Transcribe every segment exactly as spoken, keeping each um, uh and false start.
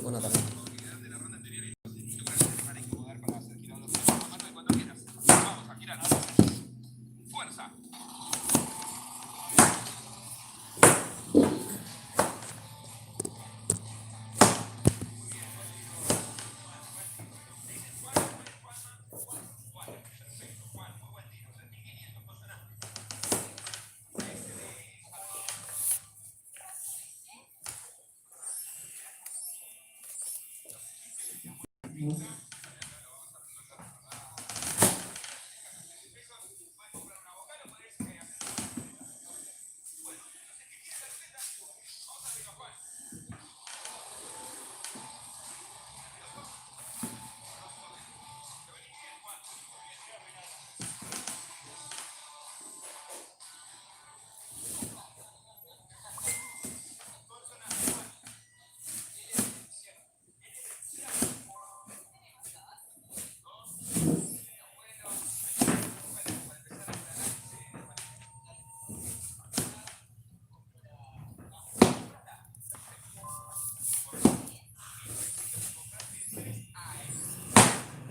Una tayo.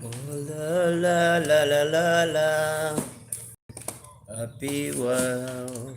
Oh, la, la, la, la, la, la. Happy wow.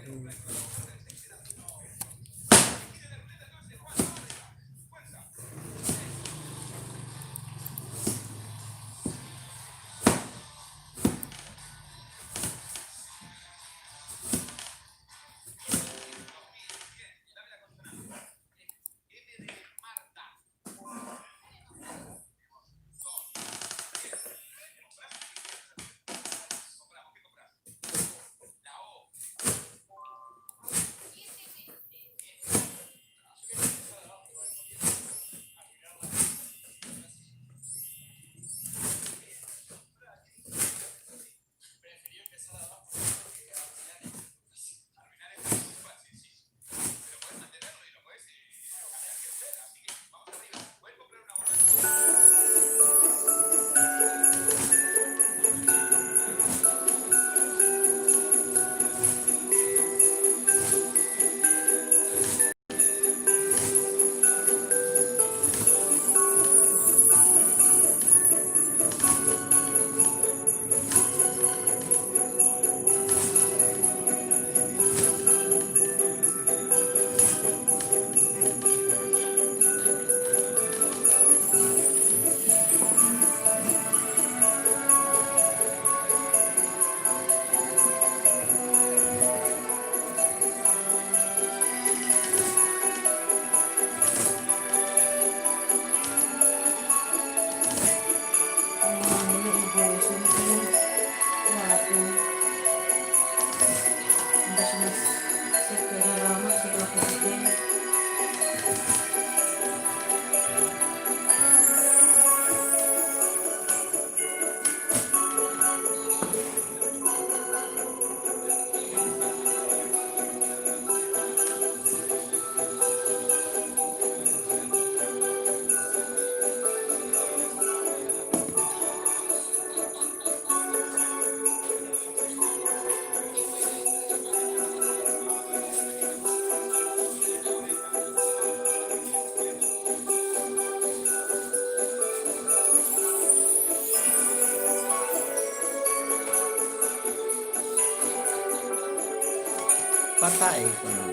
Patay ko na.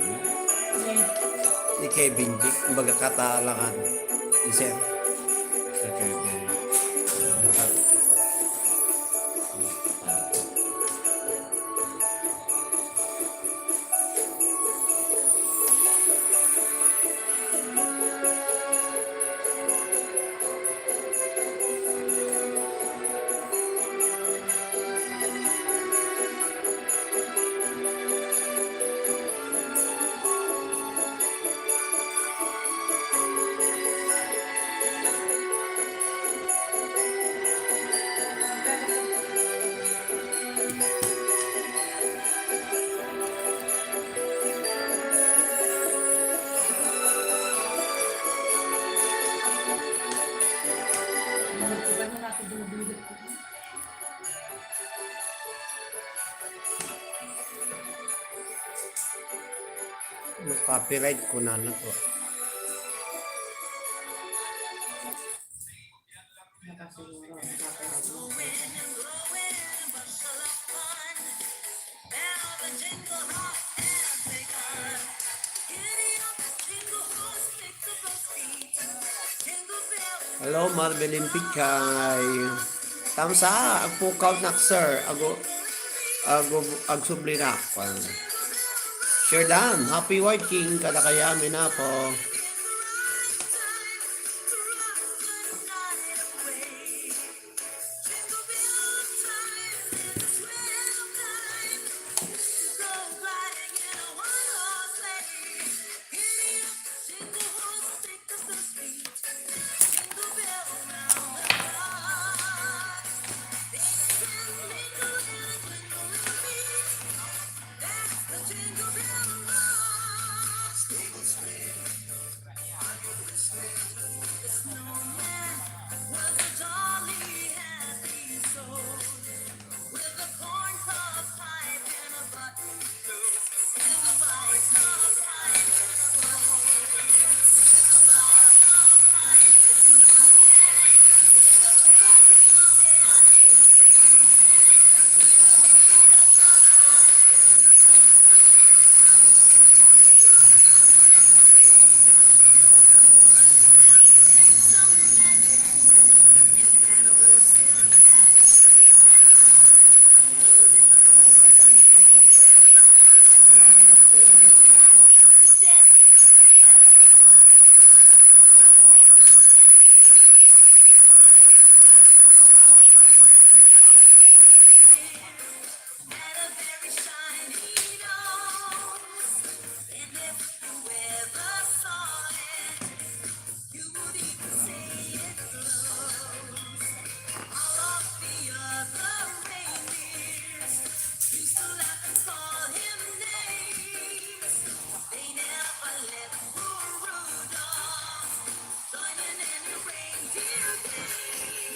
Ni Kevin G, kumbaga, katalangan. Ni Sir. Sir Kevin. No copyright, kunana ko. Hello, Marvelin Pichay. Tamsa, agpukaw nak, sir. Ago, ago, agsubli nak. Sherdan, happy watching. Kada kaya, minapo.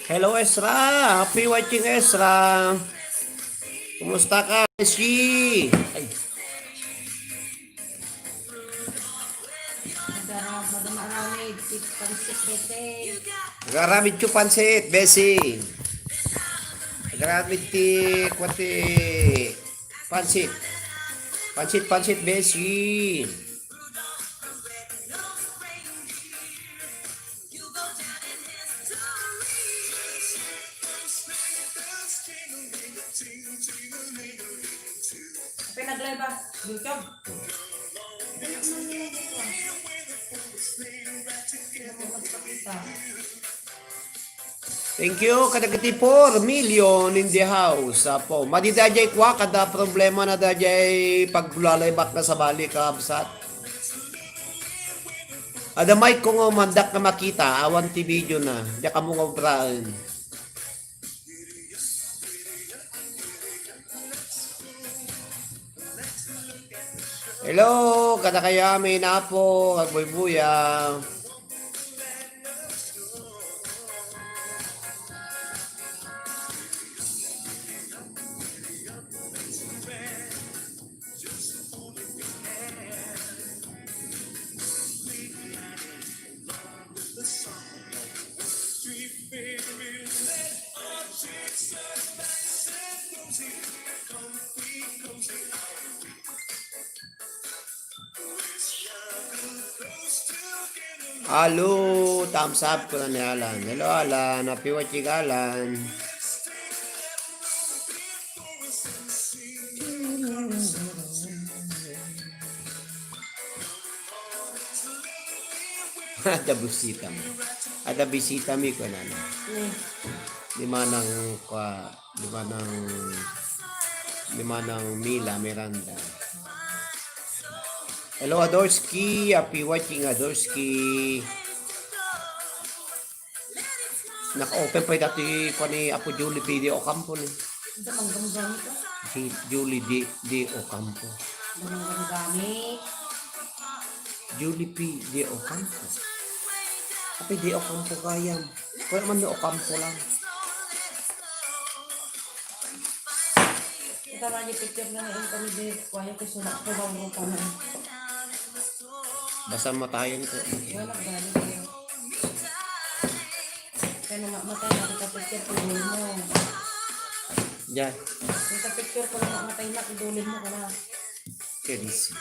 Hello, Ezra. Happy watching, Ezra. Kumusta ka, Beshi? Ay. Nagara-, madama aramid, ti pansit, bete. Nagaramid ti pansit, Beshi. Nagaramid ti, kuan ti pansit. Pansit, pansit, Beshi. Apay nag-live, ah? YouTube? Thank you kadagiti four million in the house. Apo, madi daydiay kua, kada problema na daydiay pagbulalaybak na sabali, kabsat. Adda mic ko nga umandak nga makita, awan ti video na. Diak ammo nga ubraen. Hello, kadakayo amin, apo, agbuybuya. Hello, thumbs up kuna ni Alan. Hello, Alan. Happy watching, Alan. Adda bisita mi. Adda bisita mi, kunan. Ni Manang, kua, ni Manang, ni Manang Mila Miranda. Hello, Adorsky. Happy watching, Adorsky. Naka-open pay dati, kua, ni Apo Julie P. de Ocampo ni. Ito, manggamgami ka? Si Julie D. de Ocampo. Manggamgami. Julie P. de Ocampo. Apay de Ocampo gayam. Kaya man de Ocampo lang. Kita lagi picture na yung kami de, kaya ko sunak ko bang mo pa na. Basta matayan ko. Wala, galing ko. Nung matay na, kita picture ko, dulin mo. Diyan. Kita picture ko, nung matay na, idulin mo ka na. Kedis.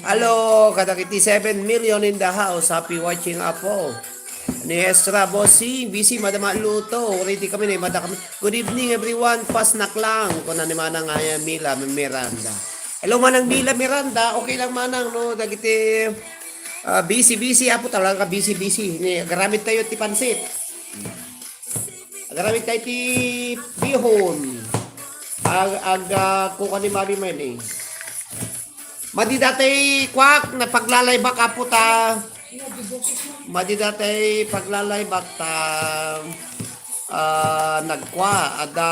Hello, kadagiti seven million in the house. Happy watching, Apo. Ni Esra, Bossing, busy, madama luto. Ready kami, ni mada kami. Good evening, everyone. Pasnak lang. Kuna ni Manang, ah, Mila Miranda. Hello, Manang Mila Miranda. Okay lang, Manang, no? Dagiti, ah, busy, busy. Apo, talaga busy, busy. Ni, garamit tayo ti pansit. Agaramid tayo ti bihon. Ag, ag, ah, kuka ni Mami Mene. Madi datay kuak, na paglalay baka puta. Madi datay paglalay bak ta, ah, nagkua, ada,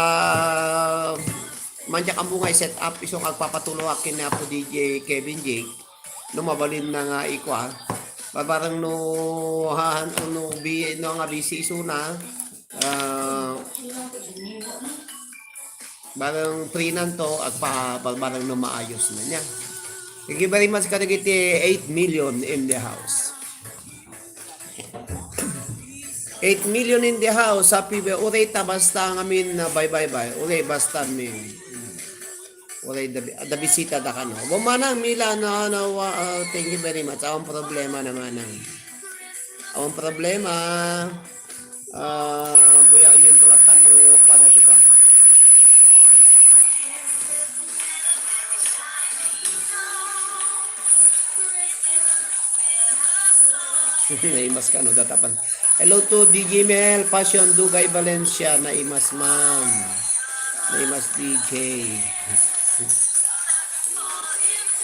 manjak ammo nga i-set up, isu nga agpapatuloak ken ni Apo D J Kevin Jake. No mabalin na nga ikua, barbareng no, ha, no, bi-, no nga busy isuna, ah, bareng free nanto, agpa-, barbareng no maayos na niya. Thank you very much kadagiti eight million in the house. Eight million in the house. Happy be-, uray ta basta ngamin na bye, bye, bye. Uray basta min. Uray da, da bisita da kano. Bo Manang Mila, no, no, wa-, ah, thank you very much. Awan problema na, Manang. Awan problema. Ah, buya inyong tulatan no, kua dati pa. Naimas ka, no? Datapan. Hello to D J Mel, Passion, Dugay, Valencia. Naimas, ma'am. Naimas, D J.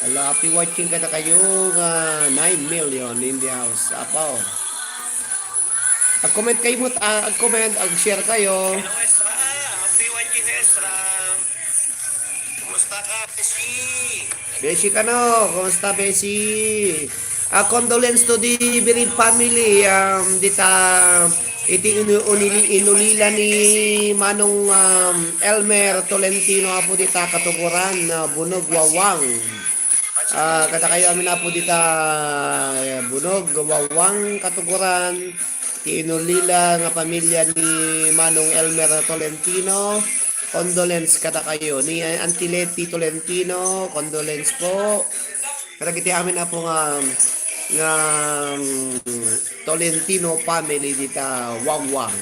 Hello, happy watching kadakayo nga nine million in the house. Apo. Ag-comment kayo mo, ah, ag-comment, ag-share kayo. Hello, Esra. Happy watching, Esra. Kumusta ka, Beshi? Beshi kano, kumusta, Beshi? Ah, condolence to the bereaved family, um, dita iti inu-, unili-, inulila ni Manong, um, Elmer Tolentino, apo dita Katuguran, ah, Bunog, Wawang. Ah, kadakayo amin, apo dita, eh, Bunog, Wawang, Katuguran. Ti inulila nga pamilya ni Manong Elmer Tolentino, condolence kadakayo. Ni Auntie Leti Tolentino, condolence po. Kadagiti amin, apo, nga, nga, mm, Tolentino family dita Wawang.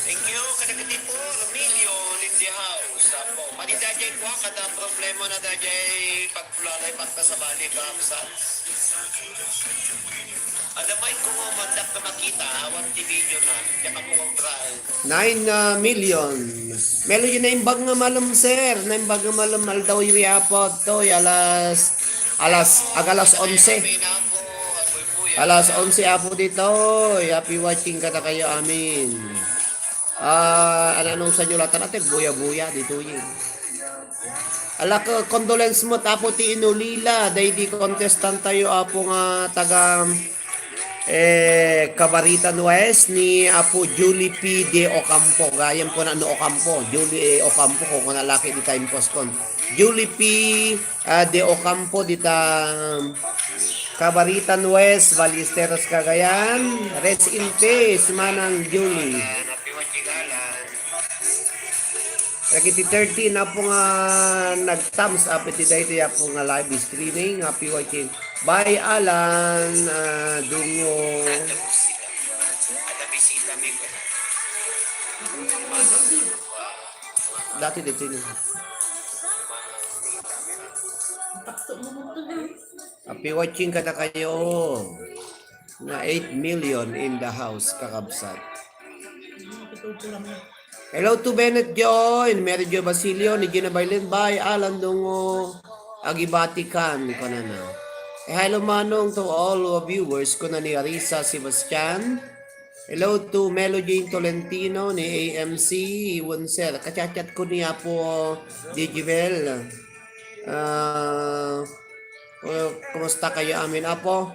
Thank you. Kadagiti four million in the house. Apo, madi daydiay kua, kada problema na daydiay pagkulalay, pagta sa bali, kapsat. Adamay ko nga mandak na makita, awan ti video na. Diyan ka mo kong try. Nine, ah, million. Melo, yun, naimbag nga malem, sir. Naimbag nga malem, aldaw, yuri, apo, to, alas, alas, ag alas onse. Alas onse, apo, dito. Happy watching kadakayo amin. Ah, ano, anong sa inyo latan, ate? Buya-buya, dito yun. Ala, ko-, condolence mo, apo, ti inulila, daydi contestant tayo, apo, nga taga, eh, Cabarita West, ni Apo Julie P. De Ocampo. Gayam ko na, no, Ocampo. Julie, eh, Ocampo, kung kuna laki di time post kon. Julie P., ah, De Ocampo, dita, um, Cabarita West, Ballesteros, Cagayan. Rest in peace, Manang Julie. Dagiti thirteen, apo, nga nag-thumbs up iti daytoy, apo, nga live streaming. Happy watching. Bye, Alan, ah, Dungo. Dati dito yun. Happy watching kadakayo. Nga eight million in the house, kakabsat. Hello to Bennett Joy, Mary Jo Basilio, ni Gina Bailin, bye, Alan Dungo, Agibatikan, kanana. Eh, hello, Manong, to all our viewers, kuna ni Arisa Sebastian. Hello to Melo Jane Tolentino, ni A M C, Iwan Sir. Kachat-chat ko ni Apo Digibel. Ah, oh, kumusta kayo amin, Apo?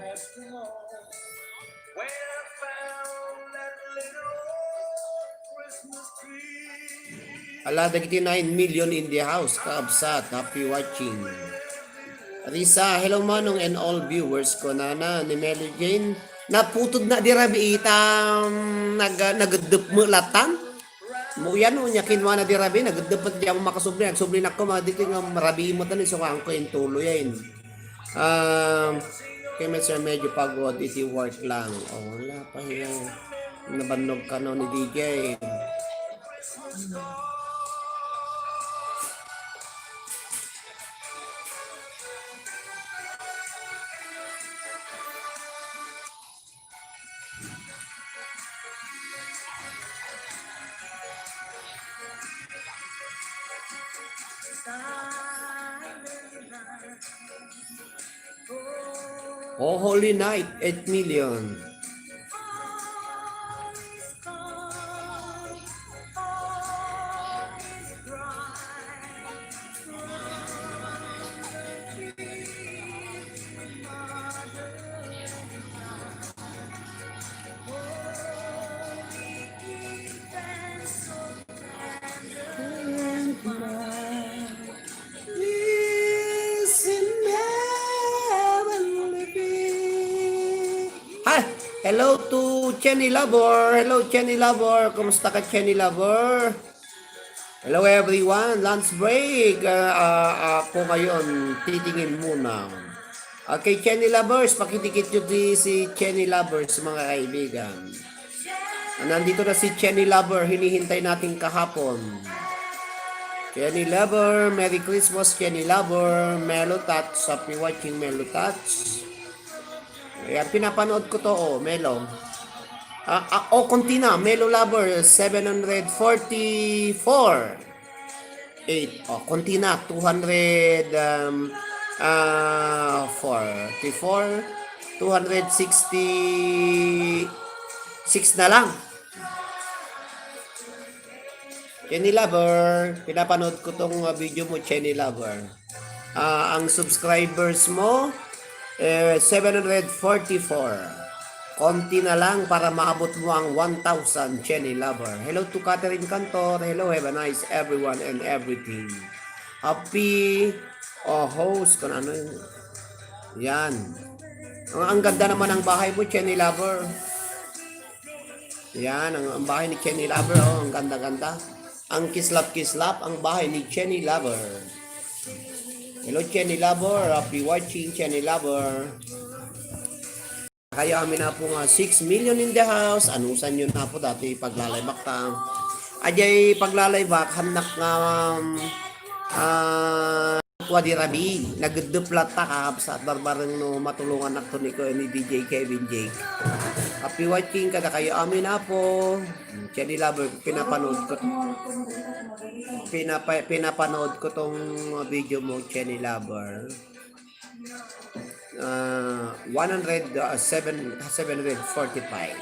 Ala, dagiti nine million in the house, kaabsat. Happy watching. Risa, hello, Manong, and all viewers ko, nana, ni Melo Jane. Naputod na di rabii ta, um, nag-, nageddep met latan. Mo yan, o, nia kinuana di rabii, nageddep met di ammo makasubli. Nagsubli na ko, mga dito nga rabii met ni, so, ang ko yung tuloy, ay. Um, kay Mister medyo pagod, iti work lang. O, wala pa yan. Nabannog ka, no, ni D J. Oh, Holy Night, eight million. Hi! Hello to Chenny Lover. Hello, Chenny Lover. Kumusta ka, Chenny Lover? Hello, everyone. Lunch break. Ah, ah, ah, po ngayon, titingin muna. Okay, Chenny Lovers, pakidikit nyo di si Chenny Lovers, mga kaibigan. Ah, nandito na si Chenny Lover, hinihintay natin kahapon. Chenny Lover, Merry Christmas, Chenny Lover, Melo Touch, happy watching, Melo Touch. Ayan, pinapanood ko to, oh, Melo. Ah, ah, oh, konti na, Melo Lover, seven hundred forty-four. Eight, oh, konti na, two hundred, um, ah, forty-four, two hundred sixty-six na lang. Chenny Lover, pinapanood ko tong, uh, video mo, Chenny Lover. Ah, ang subscribers mo, eh, seven hundred forty-four. Konti na lang para maabot mo ang one thousand, Chenny Lover. Hello to Catherine Cantor. Hello, have a nice everyone and everything. Happy, oh, host, kung ano yun. Yan. Ang, ang ganda naman ng bahay mo, Chenny Lover. Yan, ang, ang bahay ni Chenny Lover, oh, ang ganda-ganda. Ang kislap-kislap, ang bahay ni Chenny Lover. Hello, Chenny Lover. Happy watching, Chenny Lover. Kayo amin na po nga six million in the house. Anusan yun na po dati paglalay bakta. Ajay paglalay bak, hannak nga, um, ah, Kua di rabii, nageddep latta, kakabsat, barbareng no matulongan nakto ni, ni D J Kevin Jake. Happy watching kadakayo amin, Apo. Chenny Lover, pinapanood ko. Pinapa-, pinapanood ko tong video mo, Chenny Lover. Ah, one hundred, ah, seven, seven hundred forty-five.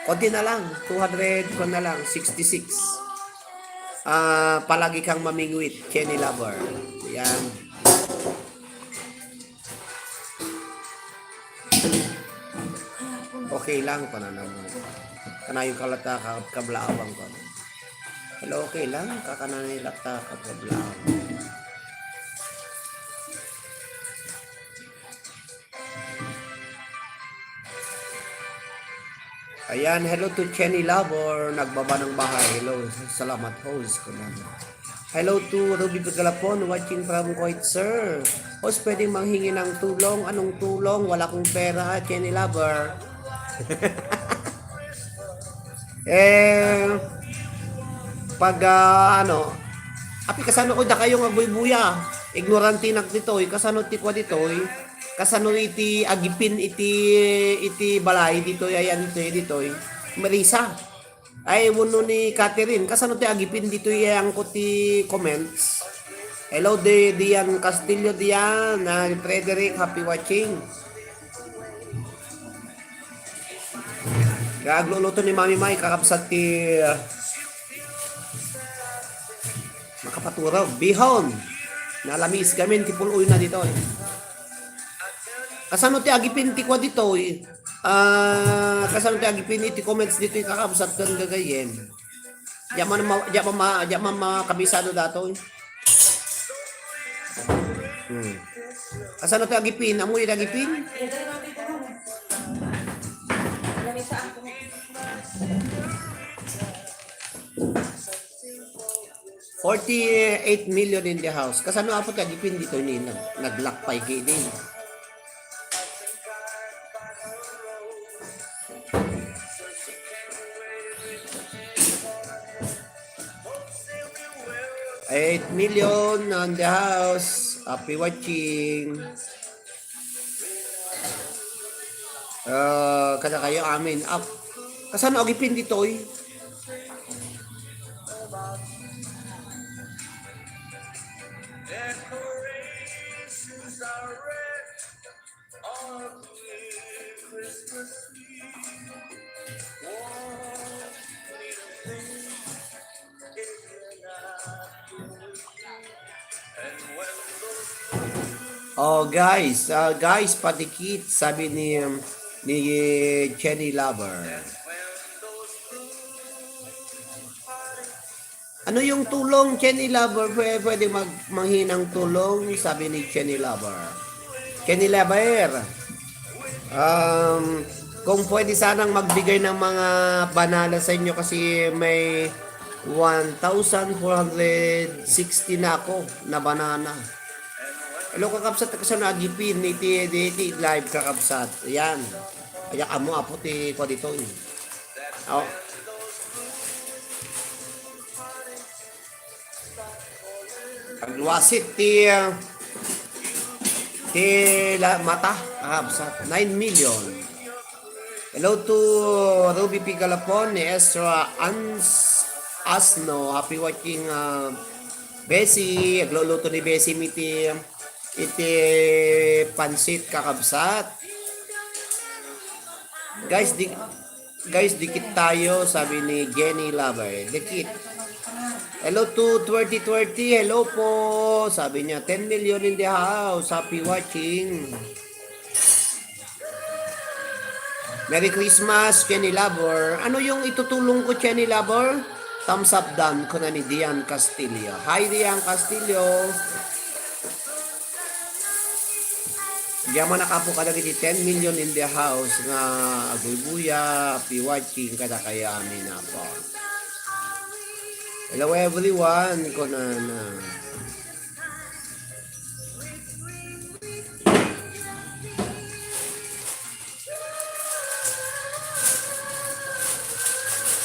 Konti na lang, two hundred, ko na lang, sixty-six. Ah, palagi kang mamingwit, Chenny Lover. Yan. Okay lang, pananaw mo. Kanayon ka latta, ka-, kablaawang ko. Hello, okay lang, kakananay latta, kablaawang. Ayan, hello to Chenny Lover, nagbaba ng bahay. Hello, salamat host. Hello to Ruby Pagalapon, watching from Kuwait, sir. Host, pwedeng manghingi ng tulong? Anong tulong? Wala akong pera, Chenny Lover. Eh, pag, ah, ano, api kasano ko dakayo nga buybuya? Ignorante nak ditoy, kasano ti kua ditoy? Kasano iti agipin iti, iti balay ditoy, ayan ditoy, ditoy? Marisa. Ay, wenno ni Catherine, kasano ti agipin ditoy, ayan ko ti comments? Hello, di-, Dian Castillo, Dian, ah, Frederick, happy watching. Kaya agluluto ni Mami Mai, kakabsat ti, ah, makapaturog. Bihon. Nalamiis gamin ti pul-oy na ditoy. Kasano ti agipin ti kua ditoy? Ah, kasano ti agipin iti comments ditoy, kakabsat ken gagayyem? Diak man ma-, diak man ma-, diak man makabisado datoy. Hmm. Kasano ti agipin? Ammo ti agipin? Forty-eight million in the house. Kasano apo ti agipin ditoy ni nag-, naglakpay kay din? Eight million on the house. Happy watching. Ah, kada kayo amin. Ah, kasano agipin ditoy? Oh, guys, ah, guys, padikit, sabi ni, um, ni Jenny Lover. Ano yung tulong, Jenny Lover? Pwe-, pwede mag-, manghinang tulong, sabi ni Jenny Lover. Jenny Lover, um, kung pwede sanang magbigay ng mga banana sa inyo kasi may one thousand four hundred sixty na ako na banana. Hello, kakabsat, kasano agipin iti, iti live, kakabsat. Ayan. Ayak amo, apo ti kwa dito, eh. Oh. Agluasit ti, ah, ti la-, mata. Ah, basta. Nine million. Hello to Ruby Pigalapon, ni Ezra Ans-, Asno. Happy watching, ah, Bessie. Agluluto ni Bessie iti, iti pansit, kakabsat. Guys, di, Guys, dikit tayo, sabi ni Jenny Lover. Dikit. Hello to twenty twenty. Hello po. Sabi niya, ten million in the house. Happy watching. Merry Christmas, Jenny Lover. Ano yung itutulong ko, Jenny Lover? Thumbs up down ko na ni Dian Castillo. Hi, Dian Castillo. Diyan man nakapo kadagiti ten million in the house nga aguybuya, happy watching kadakayo amin, apo. Hello everyone, kunana.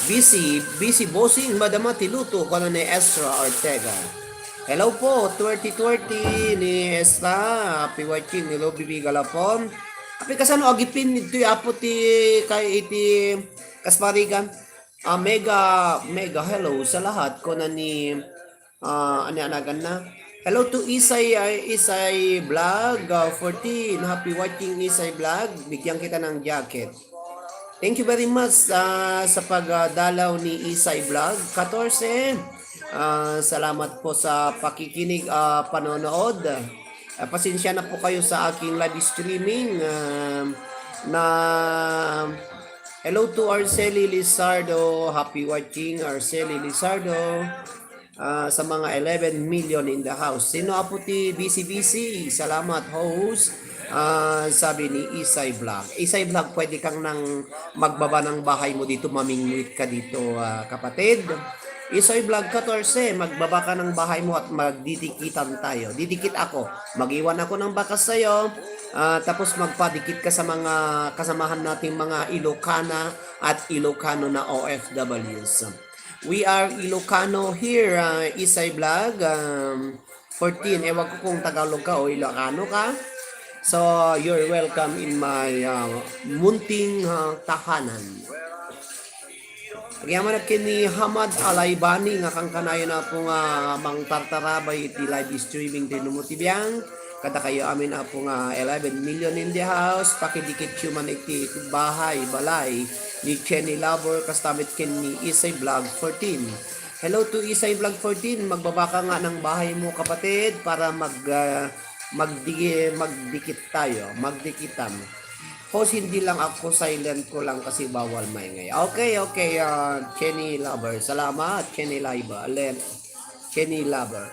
Busy, busy bossing, madama ti luto, kuna ni Ezra Ortega. Hello po, twenty twenty ni Ezra, happy watching, hello, Bibi Galapon. Happy kasano, agipin, ito'y apo ti, kay iti, Kasparigan. Ah, mega, mega hello sa lahat, kuna ni Ah, ano anagan na? Hello to Isay, ah, Isay Vlog, ah, fourteen. Happy watching, Isay Vlog. Bigyan kita ng jacket. Thank you very much, ah, sa pagdalaw ni Isay Vlog fourteen. Ah, salamat po sa pakikinig, ah, panonood. Ah, pasensya na po kayo sa aking live streaming, ah, na hello to Arceli Lizardo. Happy watching, Arceli Lizardo. Ah, sa mga eleven million in the house. Sino apo ti busy-busy? Salamat, host. Ah, sabi ni Isay Vlog. Isay Vlog, pwede kang nang magbaba ng bahay mo dito, mamingwit ka dito, ah, kapatid. Isay Vlog fourteen, magbaba ka ng bahay mo at magdidikitan tayo. Didikit ako. Mag-iwan ako ng bakas sa'yo. Ah, tapos magpadikit ka sa mga kasamahan nating mga Ilocana at Ilocano na O F Ws. We are Ilocano here, ah, Isay Vlog, um, fourteen. Ewan ko kung Tagalog ka o Ilocano ka. So, you're welcome in my, ah, munting, ah, tahanan. Agyaman ken ni Hamad Alaibani nga kankanayon apo nga mangtartarabay iti live streaming ti Numo ti Biang. Kadakayo amin apo nga eleven million in the house, pakidikityo man iti bahay, balay ni Jenny Lover, kasta met ken ni Isay Vlog fourteen. Hello to Isay Vlog fourteen, magbaba ka nga ng bahay mo, kapatid, para mag, ah, magdi-, magdikit tayo, magdikitan. Host, hindi lang ako, silent ko lang kasi bawal maingay. Okay, okay, ah, Jenny Lover. Salamat, Jenny Lover. Len-, Jenny Lover.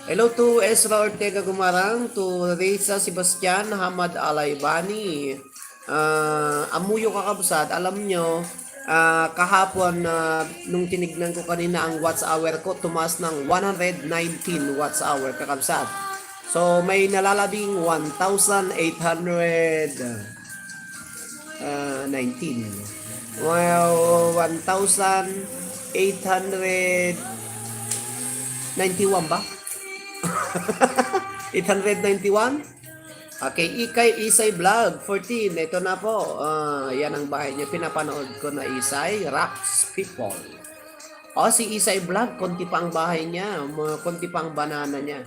Hello to Ezra Ortega Gumarang, to Reza Sebastian, Hamad Alaibani. Ah, amuyo kakabsat, alam nyo, Ah, kahapon, ah, nung tinignan ko kanina ang watch hour ko, tumaas ng one hundred nineteen watch hour, kakabsat. So, may nalalabing one thousand eight hundred, ah, nineteen. Well, one thousand eight hundred ninety-one ba? Eight hundred ninety-one? Okay, Ikay Isay Vlog fourteen. Ito na po. Ah, yan ang bahay niya. Pinapanood ko na Isay Rocks People. O, si Isay Vlog, konti pa ang bahay niya. Mo-, konti pa ang banana niya.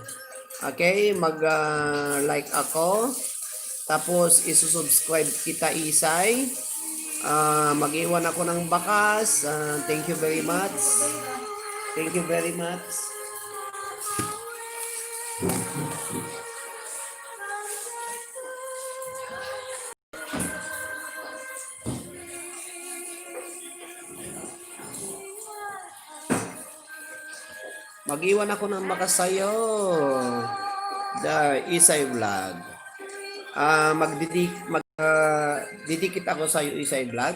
Okay, mag, ah, like ako. Tapos, isusubscribe kita, Isay. Ah, mag-iwan ako ng bakas. Ah, thank you very much. Thank you very much. Mag-iwan ako ng makasayo. The Isay Vlog. Ah, magdidik-, mag, ah, didikit ako sa'yo, Isay Vlog.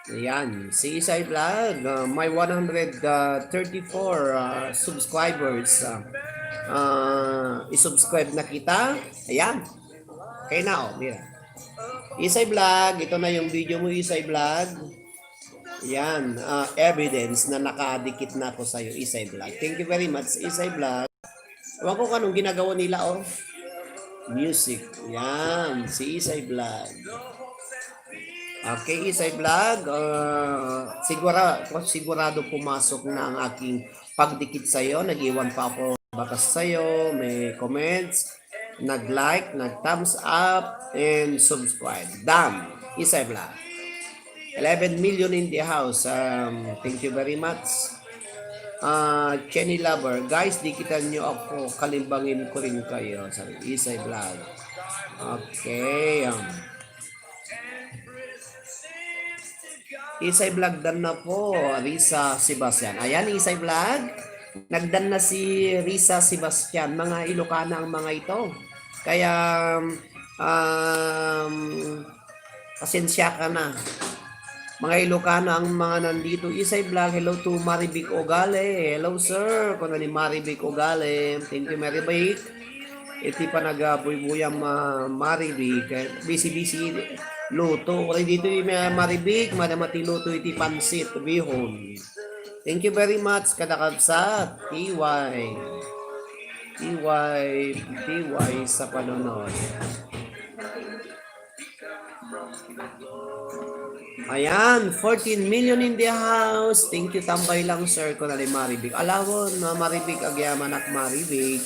Ayan, si Isay Vlog, ah, may one hundred thirty-four, ah, subscribers. Ah, ah, isubscribe na kita. Ayan. Kaya na, oh, mira. Isay Vlog, ito na yung video mo, Isay Vlog. Yan, ah, evidence na nakadikit na ako sa'yo, Isay Vlog. Thank you very much, Isay Vlog. Ewan ko kung anong ginagawa nila, oh. Music. Yan, si Isay Vlog. Okay, Isay Vlog. Ah, sigura, sigurado pumasok na ang aking pagdikit sa'yo. Nag-iwan pa ako bakas sa'yo. May comments. Nag-like, nag-thumbs up, and subscribe. Done. Isay Vlog. Eleven million in the house. Um, thank you very much. Ah, Jenny Lover. Guys, dikitan nyo ako. Kalimbangin ko rin kayo. Sabi, Isay Vlog. Okay. Um, Isay Vlog, done na po. Risa Sebastian. Ayan, Isay Vlog. Nag-done na si Risa Sebastian. Mga Ilocana ang mga ito. Kaya, um, pasensya ka na. Mga Ilocana ang mga nandito. Isay Vlog, hello to Marivic Ogale. Hello, sir. Kuna ni Marivic Ogale. Thank you, Marivic. Iti panagbuybuyam, ah, Marivic. Eh, busy-busy luto. Wala dito yung, ah, Marivic. Madama ti luto iti pansit. Bihon. Thank you very much, kada kabsat. T Y. T Y. T Y sa panunod. Ayan, fourteen million in the house. Thank you, tambay lang, sir, kuna ni Marivic. Alawon, na Marivic, agyamanak Marivic.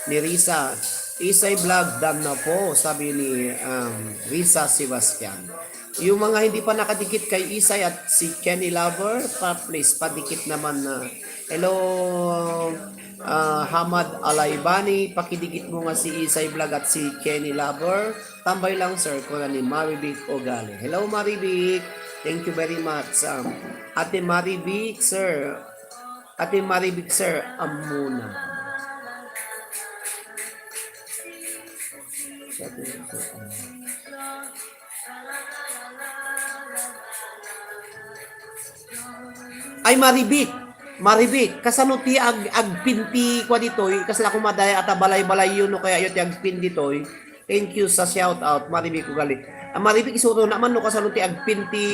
Ni Risa. Isay Vlog, done na po, sabi ni, um, Risa Sebastian. Yung mga hindi pa nakadikit kay Isay at si Kenny Lover, pa, please, padikit naman na. Hello, ah, Hamad Alaybani, pakidikit mo nga si Isay Vlog at si Kenny Lover. Tambay lang, sir, kuna ni Marivic Ogale. Hello, Marivic. Thank you very much. Um, Ate Marivic, sir. Ate Marivic, sir, amuna. Ay, Marivic. Marivic, kasano ti ag-, agpin ti kua ditoy? Kasla kumadaya ata balay-balay yun, no? Kaya yun ti agpin ditoy. Thank you sa shout out, Marivic Ugali. Ah, Marivic, isuro na man, no, kasano ti agpin ti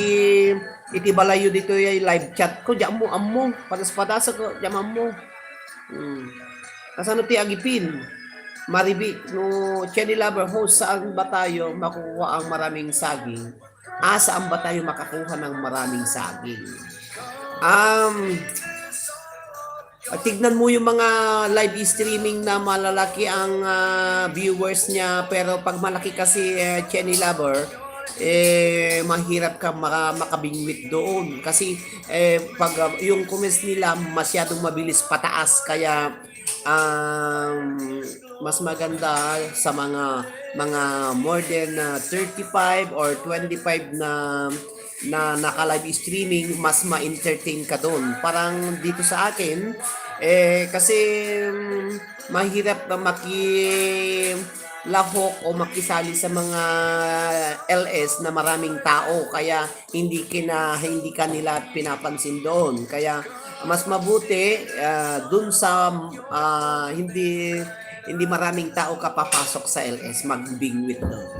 iti balayo ditoy ay live chat ko, di ammo, ammo. Patas-patas ko, di ammo. Hmm. Kasano ti agipin? Marivic, no, Chenny Lover host, saan ba tayo makukuha ang maraming saging? Ah, saan ba tayo makakuha ng maraming saging? Um, tignan mo yung mga live streaming na malalaki ang, ah, viewers niya, pero pag malaki kasi, eh, Chenny Lover, eh, mahirap ka maka-, makabingwit doon. Kasi, eh, pag, ah, yung comments nila masyadong mabilis pataas, kaya, um, mas maganda sa mga, mga more than, ah, thirty-five or twenty-five na, na naka-live streaming, mas ma-entertain ka doon. Parang dito sa akin, eh, kasi, mm, mahirap na maki-, lahok o makisali sa mga L S na maraming tao, kaya hindi kina-, hindi kanila pinapansin doon. Kaya mas mabuti, ah, dun sa, ah, hindi, hindi maraming tao ka papasok sa L S, magbingwit doon.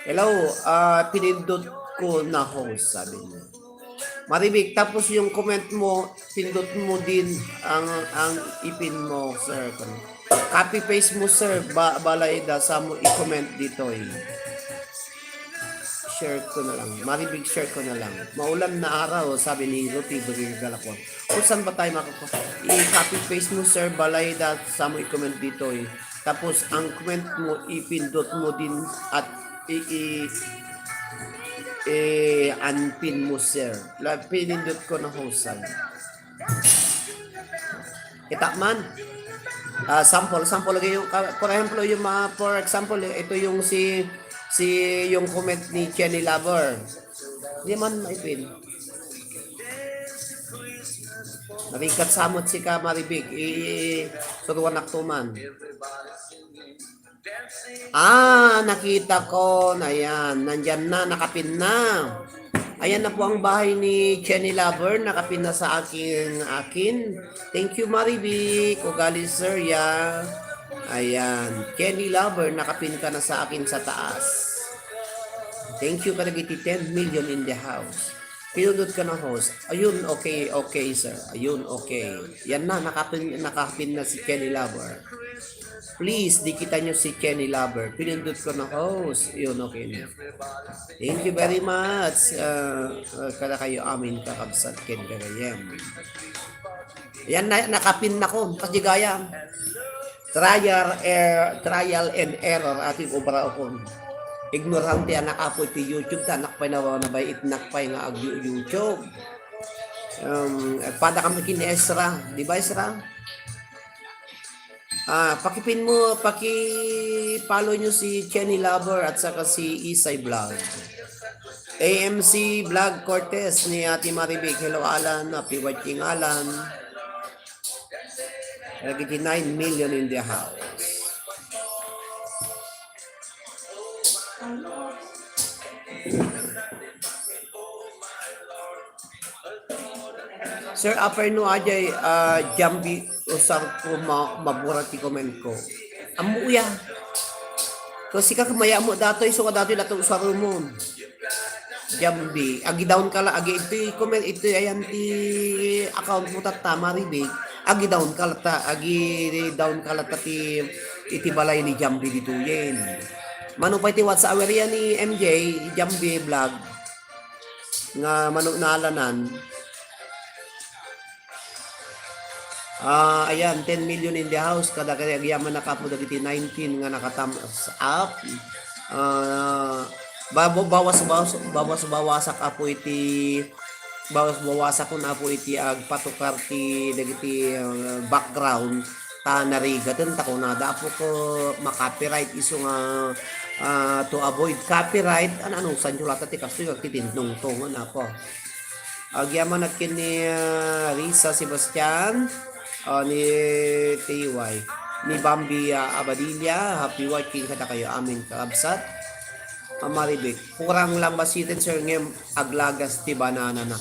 Hello, ah, pinindot ko na host, sabi niya. Maribik, tapos yung comment mo, pindot mo din ang, ang ipin mo, sir. Copy paste mo, sir. Ba-, balayda sa mo i-comment ditoy. Share ko na lang. Maribik, share ko na lang. Maulan na araw, sabi ni Ruti Bagay Galakwan. Kung saan ba tayo makakuha? I-copy paste mo, sir. Balayda sa mo i-comment ditoy. Tapos, ang comment mo, ipindot mo din at i-, i-, i-unpin mo, sir. La-, pinindot ko na host, sir. Kita man. Ah, sample, sample lagi yung, ka-, for example, yung mga, for example, ito yung si, si, yung comment ni Jenny Lover. Di man maipin. Nabigat samot si ka, Maribik. I, i, suruan akto man. Ah, nakita ko. Ayan, nandyan na, nakapin na. Ayan na po ang bahay ni Jenny Lover. Nakapin na sa aking, akin. Thank you, Marivic. Ugali, sir, ya. Ayan. Jenny Lover, nakapin ka na sa akin sa taas. Thank you, kadagiti ten million in the house. Pinundot ka na host. Ayun, okay, okay, sir. Ayun, okay. Yan na, nakapin, nakapin na si Jenny Lover. Please, di kita nyo si Kenny Lover. Pinindot ko na host. Yun, okay na. Thank you very much. Uh, uh, kada kayo amin kakabsat ken gagayem. Yan na, nakapin na ko. Kasi gaya, trial, er, trial and error ating obra ko. Ignorante anak apo iti YouTube, ta anak pay na, na bay itnak pay nga ag YouTube. Um, pada kami kin Ezra, di ba, Ezra? Ah, pakipin mo, paki-follow nyo si Chenny Lover at saka si Isay Vlog. A M C Vlog Cortez ni Ate Marivic. Hello, Alan. Happy watching, Alan. Nagiti nine million in the house. Sir, apay no, ajay, ah, Jambi, usar ko ma-, mabura ti comment ko. Ammo uya. Kasi ka kumaya mo datoy, so ka datoy lato usar mo. Jambi, agi down ka la, agi iti comment, iti ayan ti account mo tatta, Maribig. Agi down ka latta, agi down ka latta ti, iti balay ni Jambi ditoyen. Mano pay ti what's aware yan ni M J, Jambi Vlog. Nga mano naalanan. Ah, ayan, ten million in the house. Kada kaya agyaman na kapo dagiti nineteen nga naka-thumbs up. Ah, babo-, bawas, bawas, bawas, bawasak apo iti, bawas, bawasak kun apo iti agpatukar ti dagiti, ah, background. Ta narigaten ta kunada apo ko ma-copyright isu nga, ah, to avoid copyright. Ano, ano, sanjo lata ti kastoy, agtitintungtongan apo. Agyamanak ken ni, ah, Risa Sebastian, ah, ni T Y, ni Bambi, ah, Abadilla. Happy watching kadakayo amin, kakabsat. Ah, Maribek, kurang lang ba siten, sir, ngem aglagas ti banana na?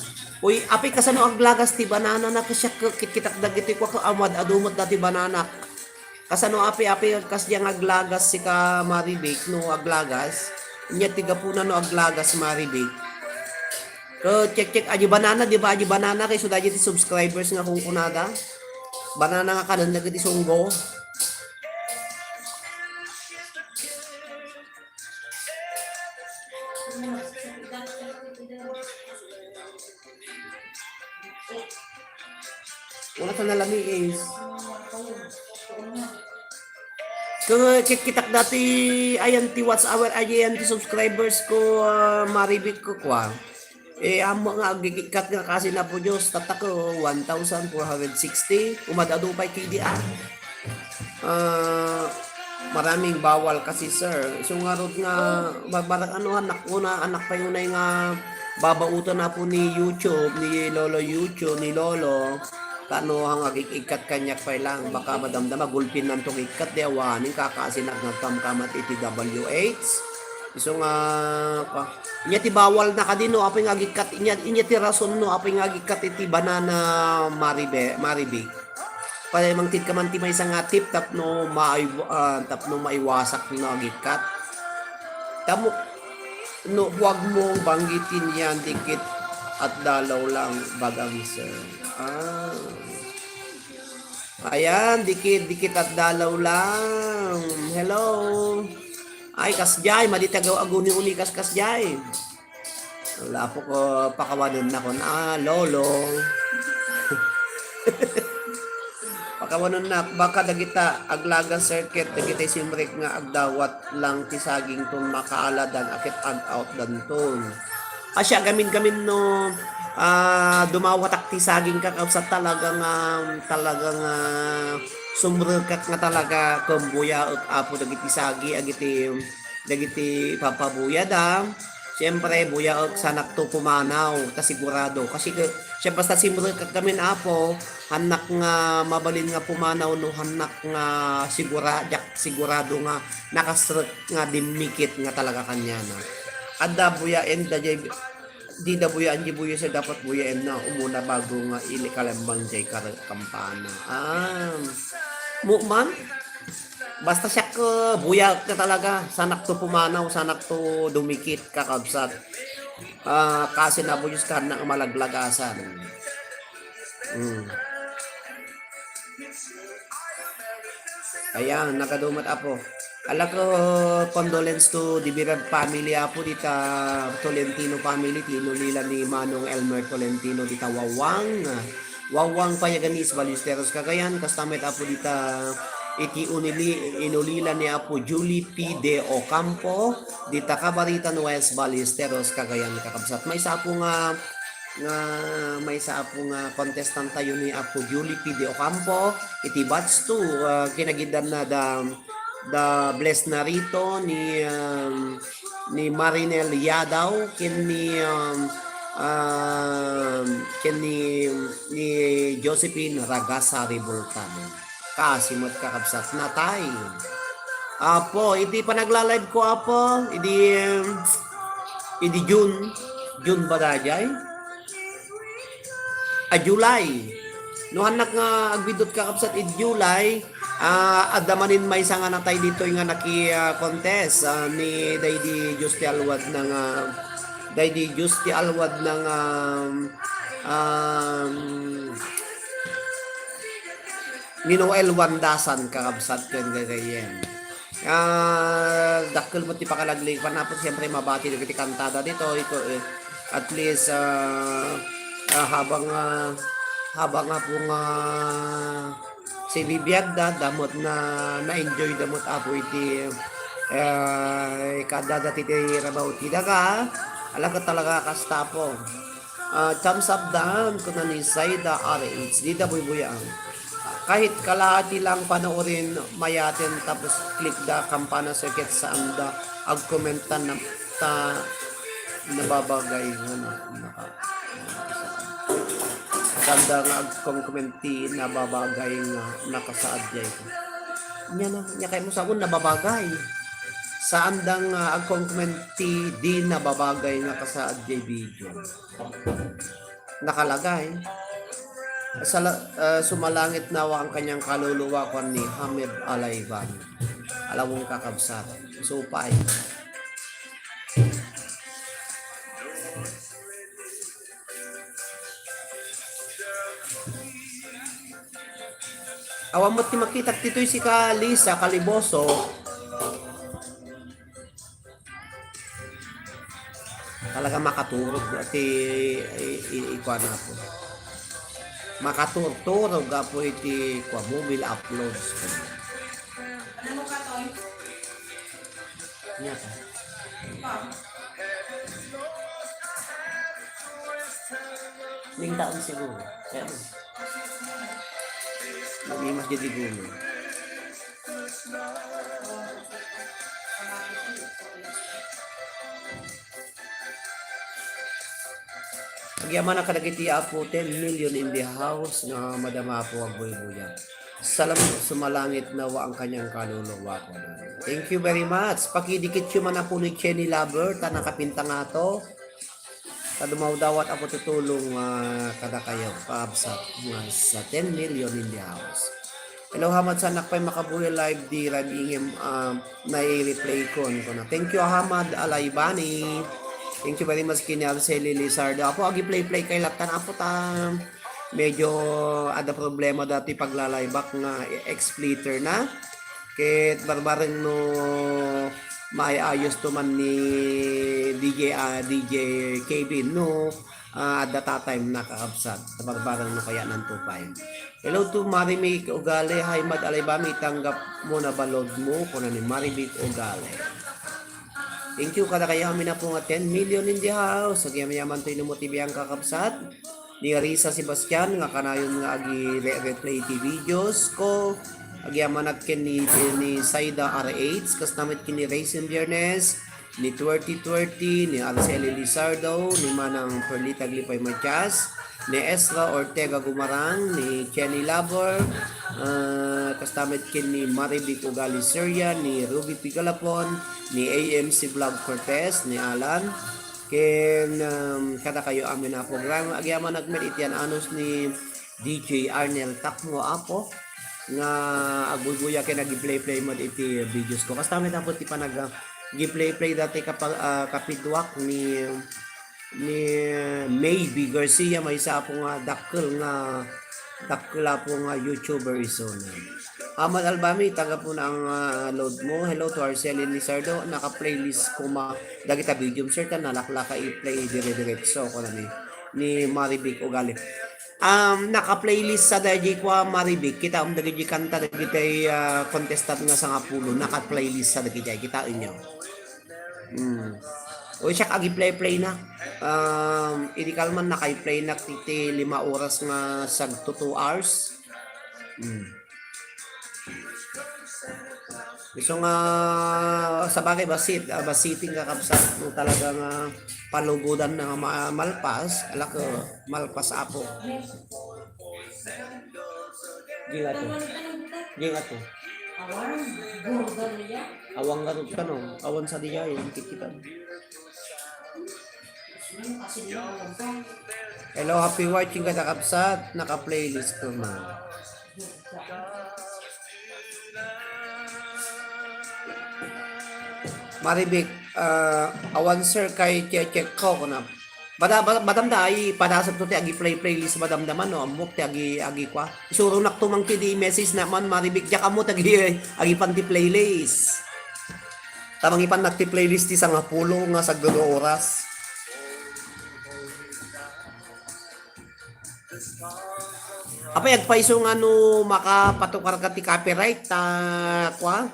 Uy, apay, kasano aglagas ti banana na? Kasyak, kitkitak dagiti kua, ammad-adu met dati banana. Kasano apay, apay, kasdiay nga aglagas sika, Maribek, no aglagas? Nya ti gapuna no aglagas, Maribek. Ko, check, check. Adi banana, di ba? Adi banana kay suda ti subscribers nga kunkunada. Banana nga kanen dagiti sunggo. Wala ka nalami is. Kung, eh, kit-, kitak dati, ayan ti watch hour, ayan ti subscribers ko, ah, Maribek ko kwa. Eh, amo nga agigikkat nga kasi na po Diyos, tatako, one thousand four hundred sixty, umad-adu pay kidi, ah. Ah, maraming bawal kasi, sir. So, ngarud nga, ba-, barang ano, anak ko na, anak pa yun ay nga babautan na po ni YouTube, ni Lolo YouTube, ni Lolo. Tano nga agik-ikkat kaniak pay lang, baka madamdama, gulpin nanto ikkat, di awanen, kakasinak nga kamkamat iti W H. Isu nga, pa, inya ti bawal na kadi no, apay nga agikkat, inya, inya ti rason no, apay nga agikkat iti banana maribe-, maribik. Pay mangted ka man ti maysa nga tip tapno maiw-, ah, tapno maiwasak no agikkat. Tamo, no, huwag mong banggitin yan, dikit at dalaw lang, bagang sir. Ah. Ayan, dikit, dikit at dalaw lang. Hello. Ay, kasjay, madi ti agaw-aguni-uni kas kasjay. Wala po ko pakawanan na kon, ah, lolo. Pakawanan na, baka dagita aglaga circuit, dagita simrek nga agdawat lang ti saging ton makaaladan, aket ag-out danton. Asya gamin-gamin no, ah, dumawatak ti saging kakabsat, talaga nga, talaga nga sumrekak nga talaga ken buyaek, Apo, dagiti sagi, agiti, dagiti papabuya da. Siyempre, buyaek, sanakto pumanaw, ta sigurado. Kasi ke-, siya basta simrekak gamin, Apo, hannak nga mabalin nga pumanaw no hannak nga sigura-, diak sigurado nga nakasrek nga dimmikit nga talaga kaniana. Adda buyaen da jay, di da buyaan di buya sa dapat buyaen na umuna bago nga ili kalembang jay kar-, kampana. Ah, mo man? Basta siya ko, buyaek na talaga. Sanakto pumanaw, sanakto dumikit, kakabsat. Ah, kasi na buyos ka na malaglagasan. Mm. Ayan, nakadumat, Apo. Ala ko, condolence to the bereaved family, Apo, dita Tolentino family, ti inulilan ni Manong Elmer Tolentino, dita Wawang. Wawang Payaganiz, Ballesteros, Cagayan, kasta met, Apo, dita iti unili-, inulilan ni Apo Julie P. De Ocampo, dita Cabaritan West, Ballesteros, Cagayan, kakabsat. Maysa, Apo, nga nga maysa, Apo, nga contestant tayo ni Apo Julie P. De Ocampo iti batch two, ah, kinagiddan na da, da Bless Narito ni, um, ni Marinel Yadaw ken ni, um, um, ken ni, ni Josephine Ragasa Ribultan. Kasi met, kakabsat, natay. Apo, iti panagla-live ko, Apo, idi, um, idi June, June ba daydiay? A July. No, hannak nga agbidot, kakabsat, idi July, ah, adda manen maysa nga natay ditoy nga naki, ah, contest, ah, ni daydi Diyos ti alwad na nga, daydi Diyos ti alwad na nga, um, ni Noel Wandasan, kakabsat, ken gagayyem. Ah, dakkel met ti pakalaglik. Panapot, siyempre, mabati dagiti kantada ditoy, ko, eh, at least, ah, ah, habang, ah, habang, Apo, nga sibibiag da, damot na, na-enjoy damot, Apo, iti, eh, kadada ti, ti rabaw ti daga. Ala ka talaga kasta, Apo. Ah, thumbs up daan, kuna ni Zaida R H. Dida buybuyaang. Kahit kalahati lang panoorin, mayaten, tapos click da kampana circuit saan da agkomenta na, ta nababagay nga na, naka-, saan da nga agkomkomenti nababagay nga nakasaad jay ko. Nya na, nya kay mo sabon nababagay. Saan da nga agkomkomenti di nababagay nga kasaad jay video. Nakalagay. Sala-, ah, sumalangit nawa ang kanyang kaluluwa, kuan ni Hamed Alayban. Alawong kakabsat. Supay. Awan met ti makitak ditoy si ka Lisa Caliboso. Talaga makaturog ti i-, i-, ikuan, Apo. Makaturturog, Apo, iti kua, mobile uploads. Nya ka. Ning taon siguro. Kaya mo. Mag-imas di gumi. Agyamanak kadagiti Apo, ten million in the house nga madama Apo agbuybuya. Salam sumalangit na wa ang kanyang kaluluwa ko. Thank you very much. Pakidikit yu man Apo ni Jenny Lover, ta nakapinta nga to. Ta dumawdawat Apo ti tulong, ah, kadakayo, kaabsat, nga sa ten million in the house. Hello, Hamad, saanak pay makabuya live di live ingem, ah, nai-replay kon, kuna. Thank you, Hamad Alaibani. Thank you very much, kini Arceli Lizardo. Apo, agi-play-play kay latan, Apo, ta medyo ada problema dati paglalaybak nga e-, explitter na. Ket barbareng no maayos to man ni D J, ah, D J Kevin, no, ah, adda ta time na kakabsat. Barbareng no kaya nan to five. Hello to Marimik Ugali. Hi, Mad Alaibani, itanggap mo na balod mo, kuna ni Marimik Ugali. Thank you, kadakayo amin Apo nga ten million in the house. Agyamayaman to inumo ti biyang kakabsat. Ni Risa Sebastian, nga kanayon nga agi-re-, replay ti videos ko. Agyamanak ken ni, ni Saida R H, kasta met ken ni Raisin Biernes, ni Twerty Twerty, ni Arceli Lizardo, ni Manang Perlita Glipay Matias, ni Ezra Ortega Gumarang, ni Jenny Labor, ah, kasta met ken ni Marivic Ugali Seria, ni Ruby Pigalapon, ni A M C Vlog Cortez, ni Alan, ken, um, kadakayo amin a programa. Agyamanak met iti an-anus ni D J Arnel Takmo, Apo, nga agbuybuya ken agi-play-play met iti videos ko. Kasta met, Apo, ti panag-, agi-play-play dati kapa-, ah, kapiduak ni, ni Maybe Garcia, maysa, Apo, nga dakkel nga, dakkel, Apo, nga YouTuber isu. Aman Albami, tagapon ang, ah, load mo. Hello to Arceli Lizardo. Naka-playlist ko ma-, dagita video, sir, ta nalaklaka i-play dire-diretso, kunami, ni Marivic Ugali. Um, naka-playlist sa daydi kua, Marivic. Kitaem dagiti kanta dagiti, ah, contestant nga sangapulo. Naka-playlist sa dagiti, kitaenyo. Hmm. O, siak agi-play-play na. Um, idi kalman naka-play na ti, ti lima oras nga sagto two hours. Hmm. Isu nga, sabagay, basit, ah, basiting kakabsat, no talaga nga palugodan na nga ma-, malpas, alak, eh, malpas, Apo. Di nga to. Di nga to. Awan, burger niya. Awan nga to, ano, awan sa diya, yung kikitan. Hello, happy watching, kada kabsat. Naka-playlist ko man. Marivic, ah, awan, sir, kay che-check ko, kuna. Bada-, bada-, madam da, ay, padasag to ti agi play-, playlist, madam da man, no? Ammok ti agi, agi kwa. Isuronak to man ti di message na man, Marivic, diak ammo ti agi, agi pan ti playlist. Tamang ipan nagti playlist ti sangapulo nga sagdudua oras. Apay, agpayso nga no makapatukar ka ti copyright, ta, kwa?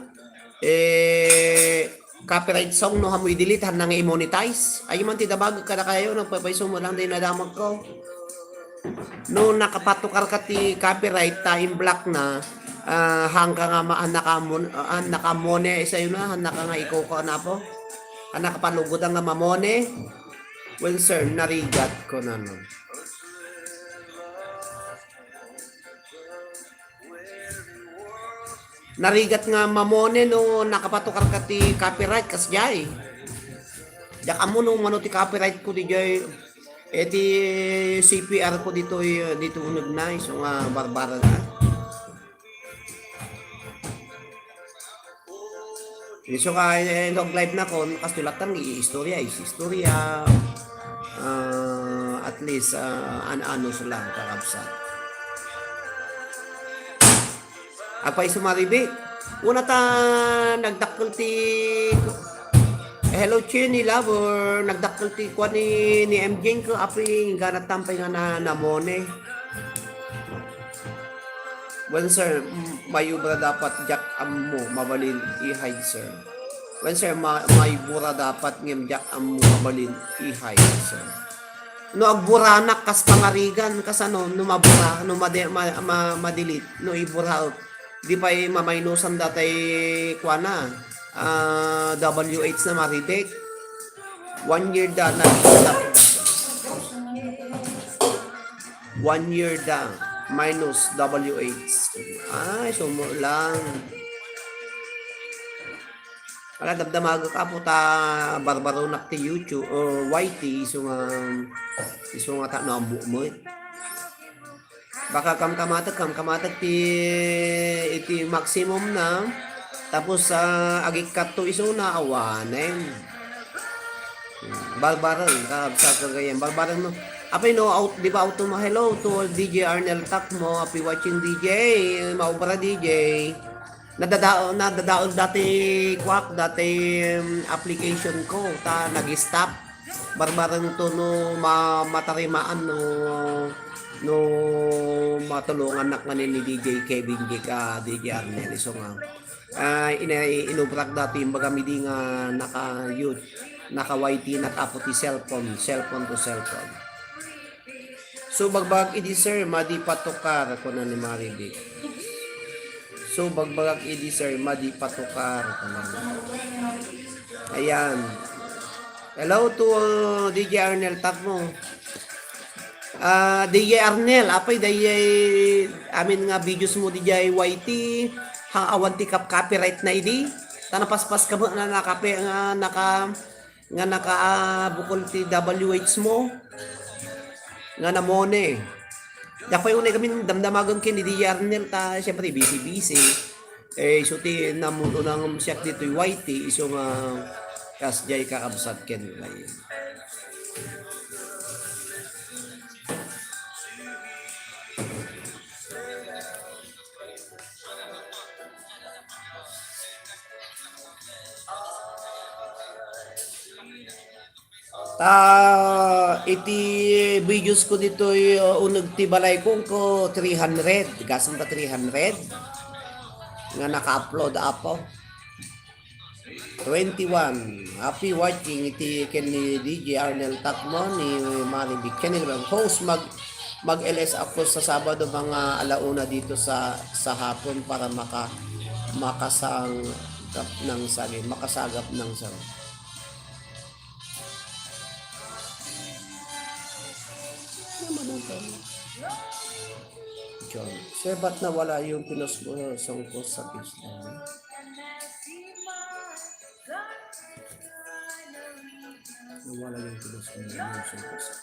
Eh, copyright song no, hamoy delete, hanna nga i-monetize. Ay, man ti dabag kadakayo, nagpaypayso mo lang, di nadamag ko. No nakapatukar ka ti copyright, ta in black na, ah, hangka nga ma-, ah, nakamon-, ah, nakamone, isayo na, hannaka nga ikaw ka na po. Hannaka palugodan nga mamone. Well, sir, narigat ko na, no. Narigat nga mamone no nakapatukar ka ti copyright, kasjay. Diak ammo no mano ti copyright ko ti jay. Eh, ti C P R ko ditoy, dito uneg na, isu nga barbara na. Isu nga, eh, nag-live na kon, kastoy latta nga istorya, is istorya. Ah, at least, ah, an-, ano sila, kakabsat. Agpayso, Marivic. Una ta, nagdakkel ti, hello, Chinny Lover. Nagdakkel ti kuan ni, ni M J ko, aping, ganat tampay nga na, namone. Wen, sir, m-, may obra dapat diak ammo, mabalin i-hide, sir. Wen, sir, ma-, may bura dapat ngem diak ammo, mabalin i-hide, sir. No agburanak kas pangarigan, kasano, no mabura, no made-, ma-, ma-, ma-delete, no ibura, di pay mamaynusan datay kuana, ah, W H na, Marivic. One year da na. One year da, minus W H. Ay, sumo lang. Ala, damdamagek, Apo, ta barbaronak ti YouTube o Y T, isu nga, isu nga ta naammo met. Baka kamkamatek, kamkamatek ti, iti maximum na. Tapos, ah, agikkat to isuna, awanen. Hmm, barbareng, kabsat, kagayan. Barbareng, no? Apay, no, out, di ba, auto ma-, hello to D J Arnel Takmo. Happy watching, D J. Maubra, D J. Nadada-, nadadaog dati, kuak, dati, um, application ko. Ta, nag-stop. Barbareng to, no, ma-, matarimaan, no, no, matulongannak manen ni D J Kevin J ka, D J Arnel, isu nga. Ah, ina-, inubrak dati, imbagam idi nga naka-, naka-Y T, naka-apo ti cellphone, cellphone to cellphone. So, bagbagak idi, sir, madi patukar, kuna ni Marivic. So, bagbagak idi, sir, madi patukar, kuna ni. Ayan. Hello to, uh, D J Arnel Takmo. Ah, D J Arnel, apay, D J, amin nga videos mo, D J Y T, ha, awan ti kap-, copyright na idi. Ta napaspas ka mo na nakape-, nga naka-, nga naka, ah, bukol ti W H mo. Nga namone. Dapay unay kami damdamagan ken ni D J Arnel ta, siyempre, busy-busy. Eh, isu ti namuno nang siak ditoy Y T, isu nga kas jay kakabsat ken kay. Ta, iti videos ko ditoy, uh, uneg ti balay ko, ko three hundred, gasem ta three hundred nga naka-upload, apo. Twenty-one. Happy watching iti ken ni D J Arnel Takmo, ni Mari Vic Channel. Host, mag, mag-L S ako sa Sabado, mga alauna dito sa, sa hapon para maka-, makasangkap ng saging, makasagap ng saging. Ano ba naman? John, sir, ba't nawala yung pinost mo sa Facebook? Nawala yung pinost mo sa Facebook.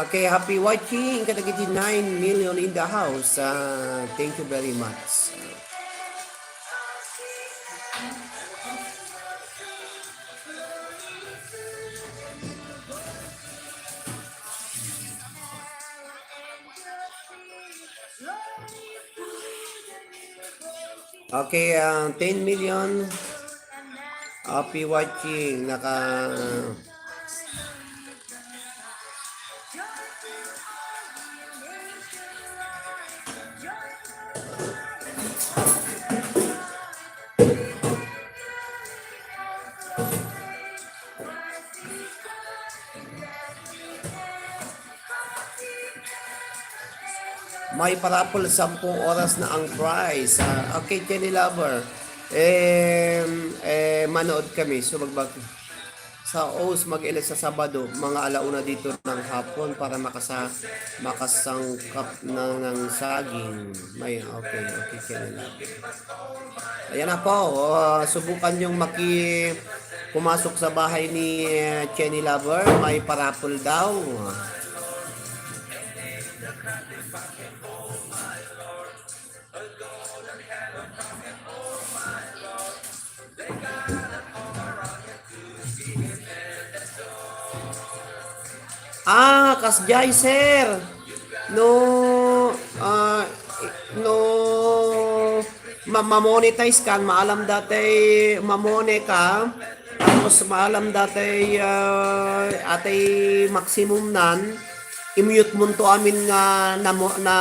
Okay, happy watching. Kadagiti nine million in the house. Ah, thank you very much. Okay, ah, ten million. Happy watching. Naka, may parapol, sampung oras na ang prize. Ah, okay, Kenny Lover. Em, eh, manood kami. So, magbag-, sa host, mag-L S sa Sabado, mga alauna dito ng hapon para makasa-, makasangkap na ng saging. May, okay, okay, Kenny Lover. Ayan na po, ah, subukan yung maki-, pumasok sa bahay ni, eh, Kenny Lover, may parapol daw. Ah, kasjay, sir. No, ah, no, ma-, ma-monetize kan, maalam datay mamone ka. Tapos maalam datay, ah, atay maximum nan. I-mute mo to amin nga na, na,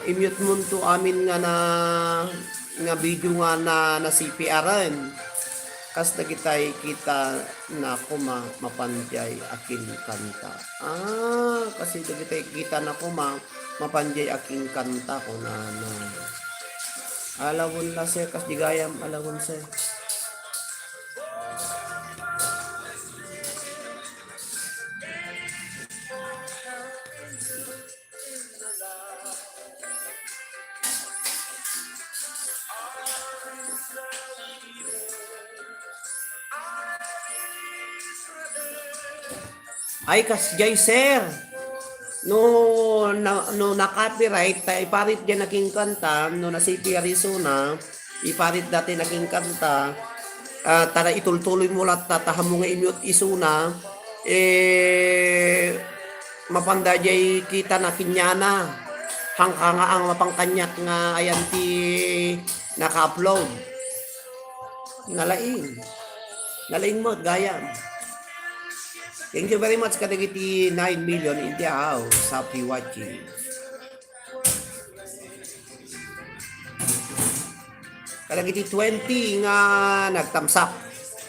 i-mute mo to amin nga na, nga video nga na, na C P R-en. Kas dagitay kita na koma mapanjay a kinkanta. Ah, kasi dagitay kita na koma mapanjay a kinkanta ko na, na. Alawon la, sir, kas di gayam, alawon, sir. Ay, kasjay, sir. No, na, no na-copyright, ta iparit diay nakingkanta, no na-C P R isuna, iparit dati nakingkanta, ah, tara itultuloy mo latta, ta, ta hammo nga i-mute isuna, eh, mapanda diay kita na kinyana. Hangka nga ang mapangkaniak nga ayan ti naka-upload. Nalaing. Nalaing mo, gayam. Thank you very much kadagiti nine million in the house. Happy watching. Kadagiti twenty nga nag-thumbs up.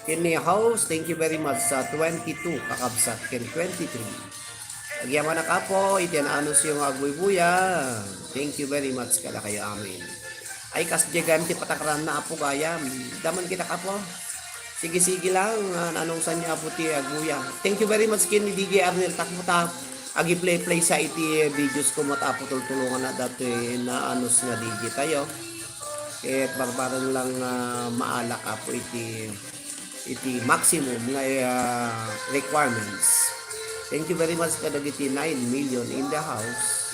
Ken ni house, thank you very much sa twenty-two, kakabsat, ken twenty-three. Agyamanak, Apo, iti anusyo nga agbuybuya. Thank you very much kadakayo amin. Ay, kasjay gayam ti patakaranna, Apo, gayam. Damon kita, Apo. Sige, sige lang, ah, nanusan niyo, Apo, ti agbuya. Thank you very much ken ni D J Arnel Takbuta. Agi-play-play sa iti videos ko met, Apo, tultulongan na dati naanus nga D J tayo. Ket barbareng lang, ah, maalak, Apo, iti iti maximum nga, ah, requirements. Thank you very much kadagiti nine million in the house.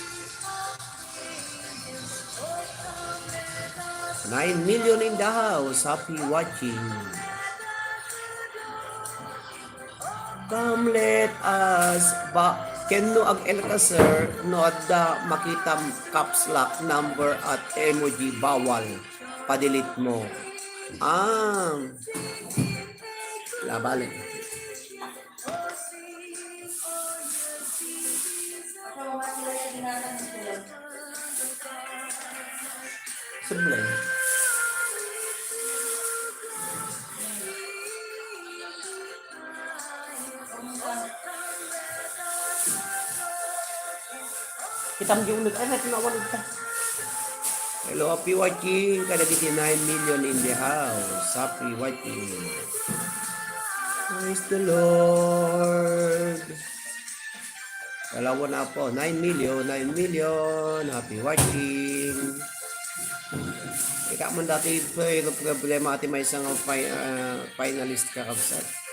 Nine million in the house. Happy watching. Come, let us ba-, ken no ag-el ka, sir, no adda makitam caps lock number at emoji, bawal. Pa-delete mo. Ah. Labalik. Simple. Kitam di ulit. Ay, natin nawalid ka. Hello, happy watching. Kadagiti nine million in the house. Happy watching. Praise the Lord. Kalawan na po. Nine million, nine million. Happy watching. Ika man dati, pero problema ati may isang fi-, ah, finalist ka, kabsat.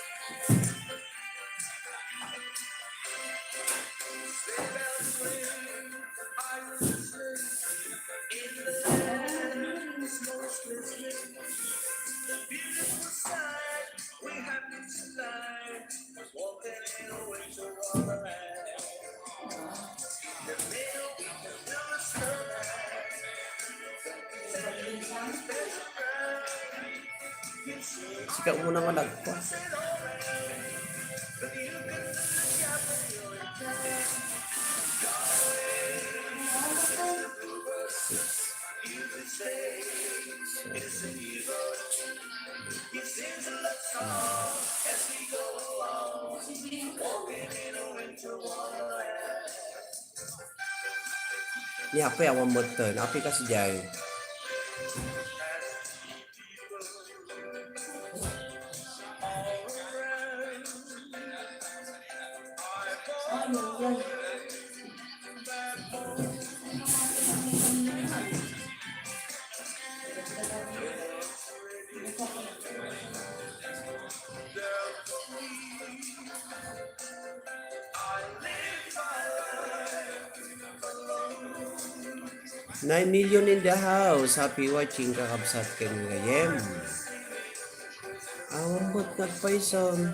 Sika muna nga nagpa. Six, seven, eight. Ni Apo, awan metten. Apo, kasdiay. Nine million in the house. Happy watching, kakabsat, ken gayem. Awan met nagpayson.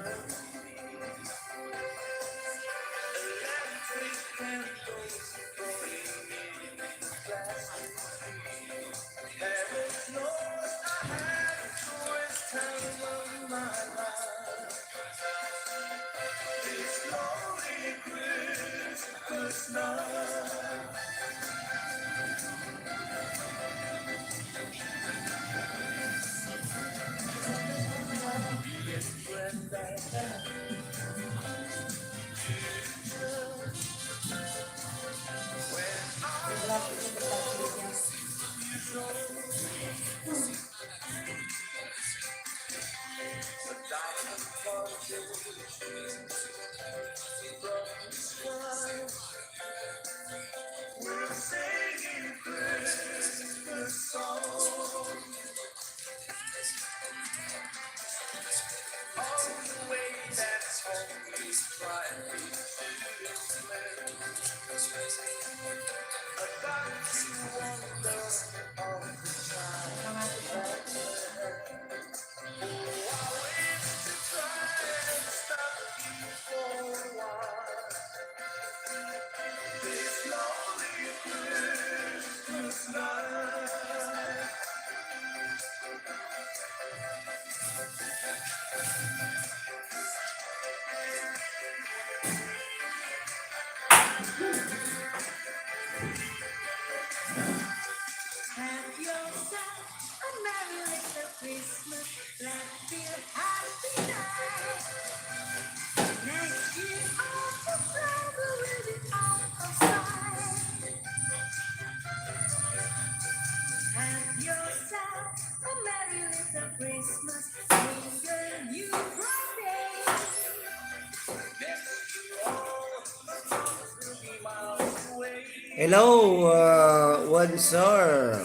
Hello, uh, Wansar.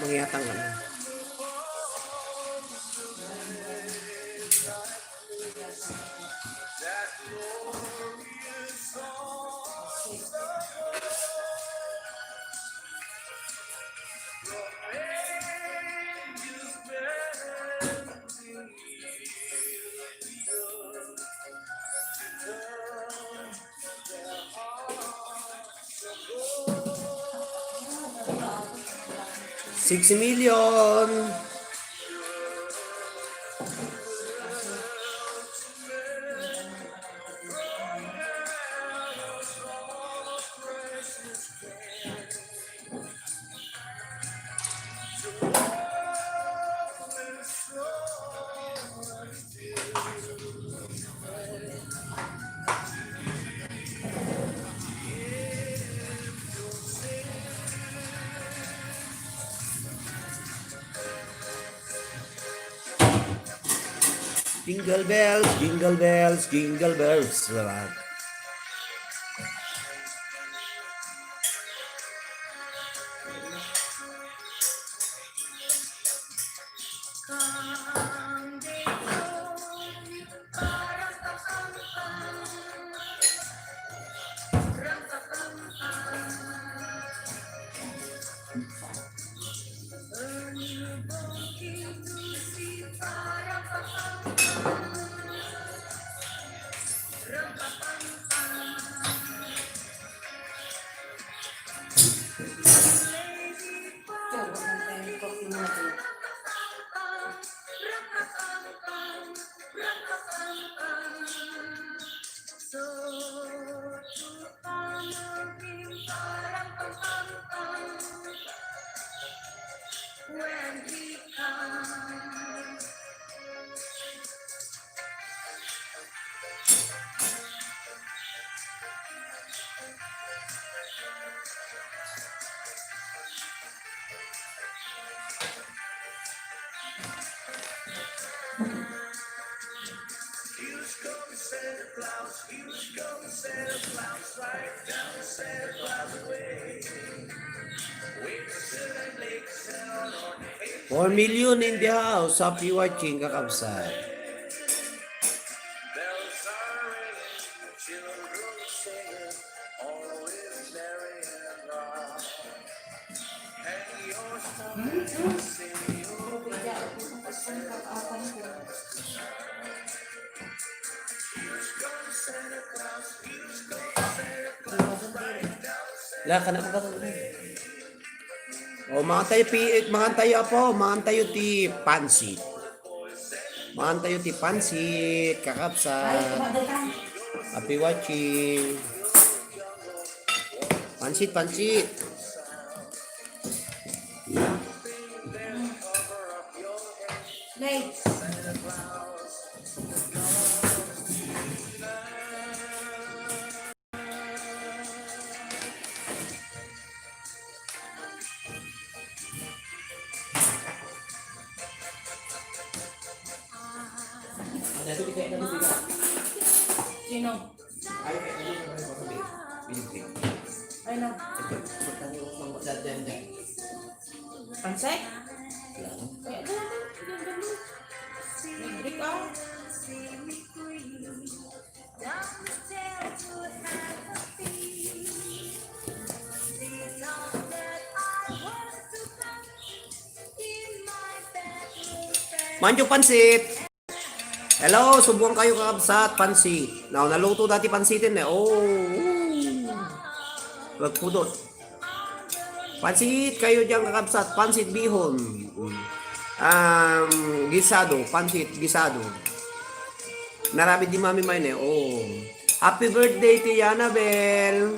Mangyatang ka na. Six million. Jingle bells, jingle bells, jingle bells. Salamat. Four million in the house. Happy watching, kakabsat. Wala ka na ba? O, mangan tayo, pi-, mangan tayo, apo. Mangan tayo ti pansit. Mangan tayo ti pansit, kakabsat. Happy watching. Pansit, pansit. Nay. Sino? Ay, na. Pansit? Ay, ano natin? Ganda mo. May break out. Manjo pansit. Hello, subuan kayo, kakabsat, pansit. Now, naluto dati pansitin eh. Oh. Pagpudot. Pansit kayo diyan, kakabsat, pansit bihon. Um, gisado, pansit, gisado. Narabi di Mami May ne. Oh. Happy birthday, Tia Annabel.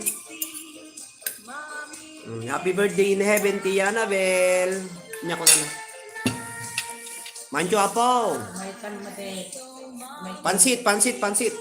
Mm, happy birthday in heaven, Tia Annabel. Nya ko na. Mancho apo. May pan mate. May Pansit, pansit, pansit.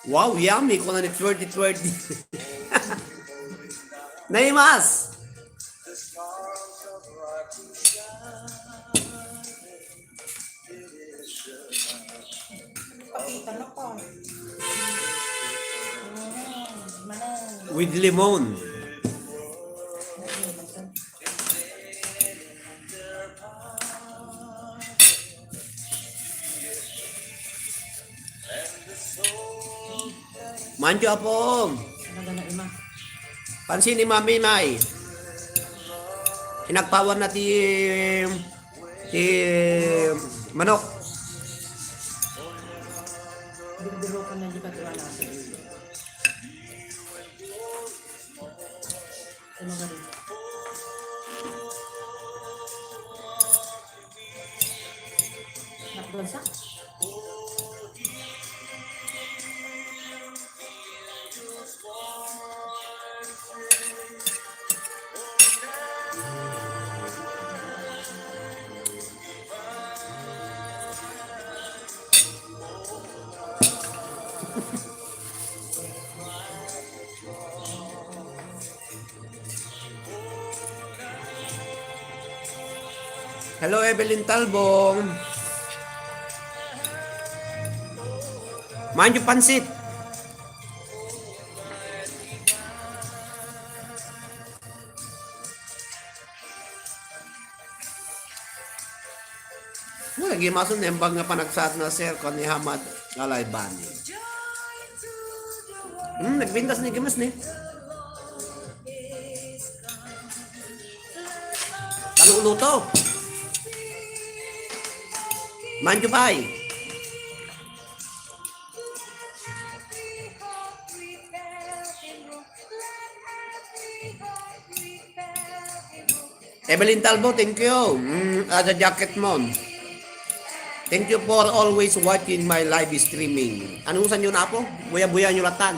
Wow, yummy! Kuna ni twenty twenty. Naimas! Pakita na pa. Mm, manang. With limon. Manjo, apom. Talaga na, Ima. Pansit ni Mami May. Inagpawan na ti, ti manok. Biro-biro ka na, di ka tuwa natin. Ano nga rin? Nakbagsak? Hello, Evelyn Talbong. Manjo pansit. Wala, gimason nembag nga panagsaad na, sir, kon ni Hamad Alaybani. Hmm, nagbintas ni gimas ni. Taluluto. Manjo pay. Evelyn Talbo, thank you. Mm, ada jacket mo. Thank you for always watching my live streaming. Ano sa inyo na po? Buya-buya nyo latan.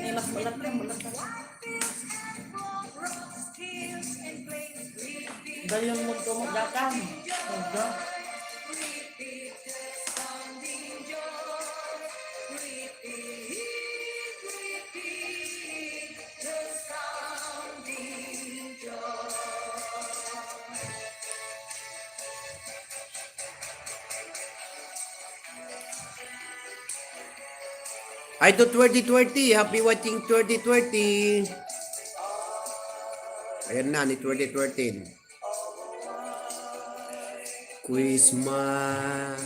Ay, mas mulat na, mulat na. Dahil yung multo mo, gatang. Ito. Ay, to twenty twenty. Happy watching twenty twenty. Ayan na, ni twenty twenty. Christmas.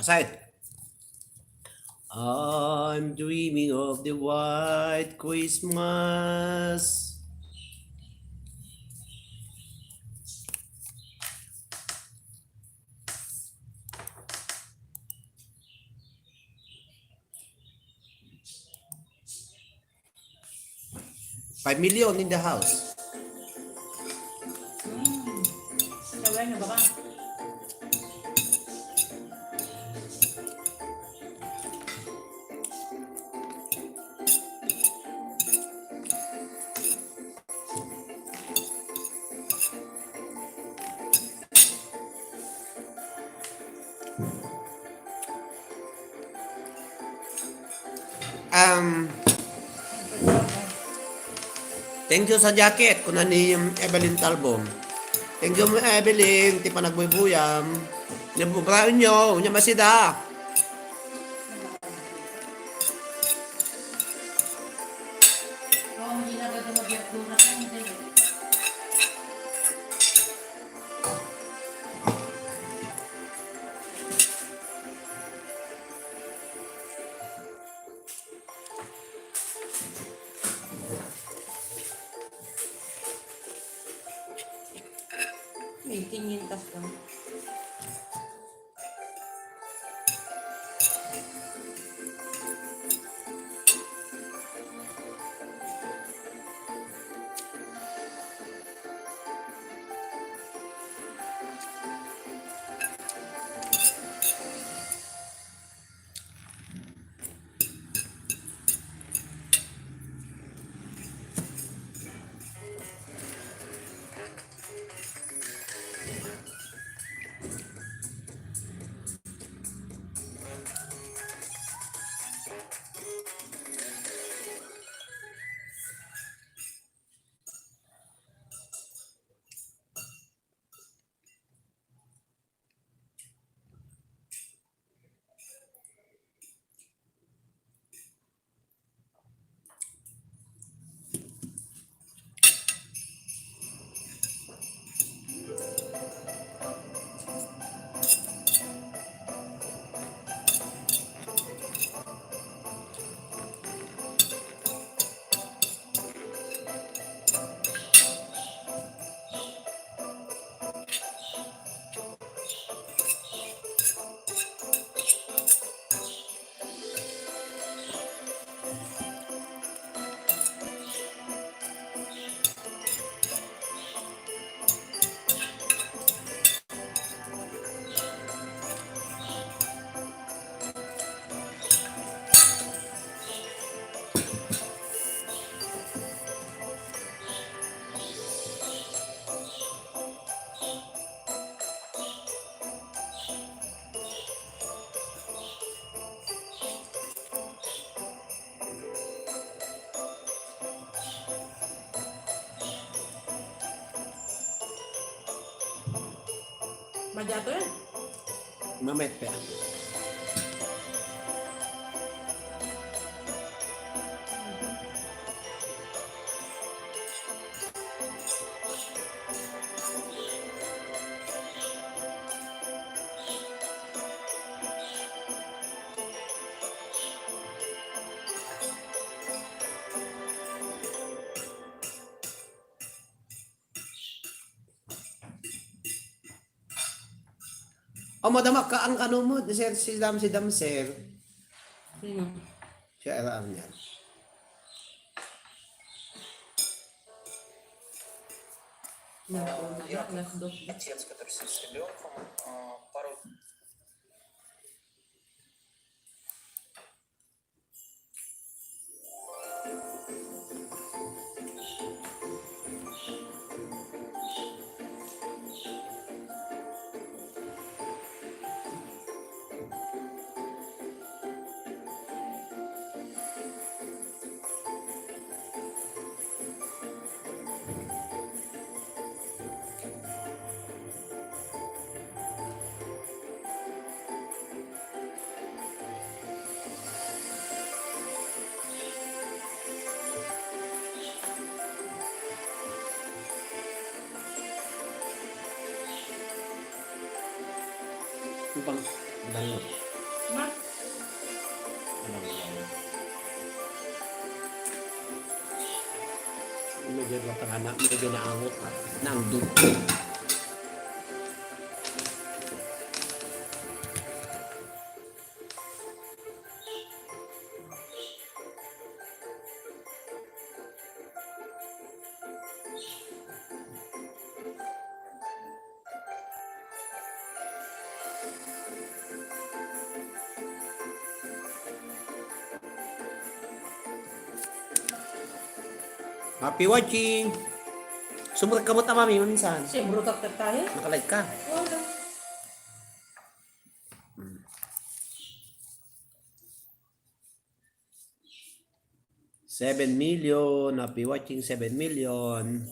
Aside. I'm dreaming of the white Christmas. Five million in the house. Hmm. Sabay na ba ka? Um, thank you sa jacket, kuna ni Evelyn Talbong. Thank you, Evelyn, ti panagbuybuyam. Nabubraon nyo, unya masida. May kinyentas lang. Madiato yan. Mamit pa. O, madama ka ang kanumod ni Sir, si Dam, si Dam, Sir. Sino? Siya, era niya. Naku, naku, naku. Отец, который с ребенком, а, пару Ibang dalo. Medyo matangana, medyo naangot na ang dugo. Happy watching! Sumurot ka mo, Mami, minsan. Siyempre, kakta tayo. Nakalive ka. Wala. Seven million. Happy watching, seven million.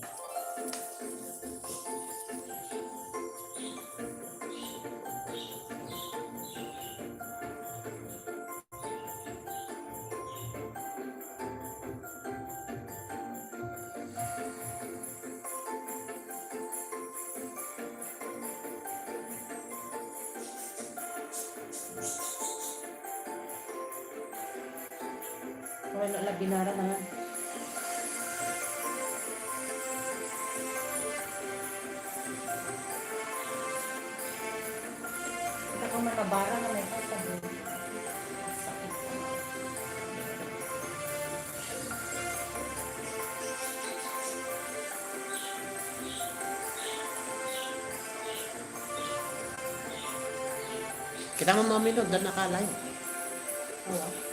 Wala na, binara na nga. Kita ko matabara nga may pagkabi. Kita mo, Mami, no, dan nakalive. Oo.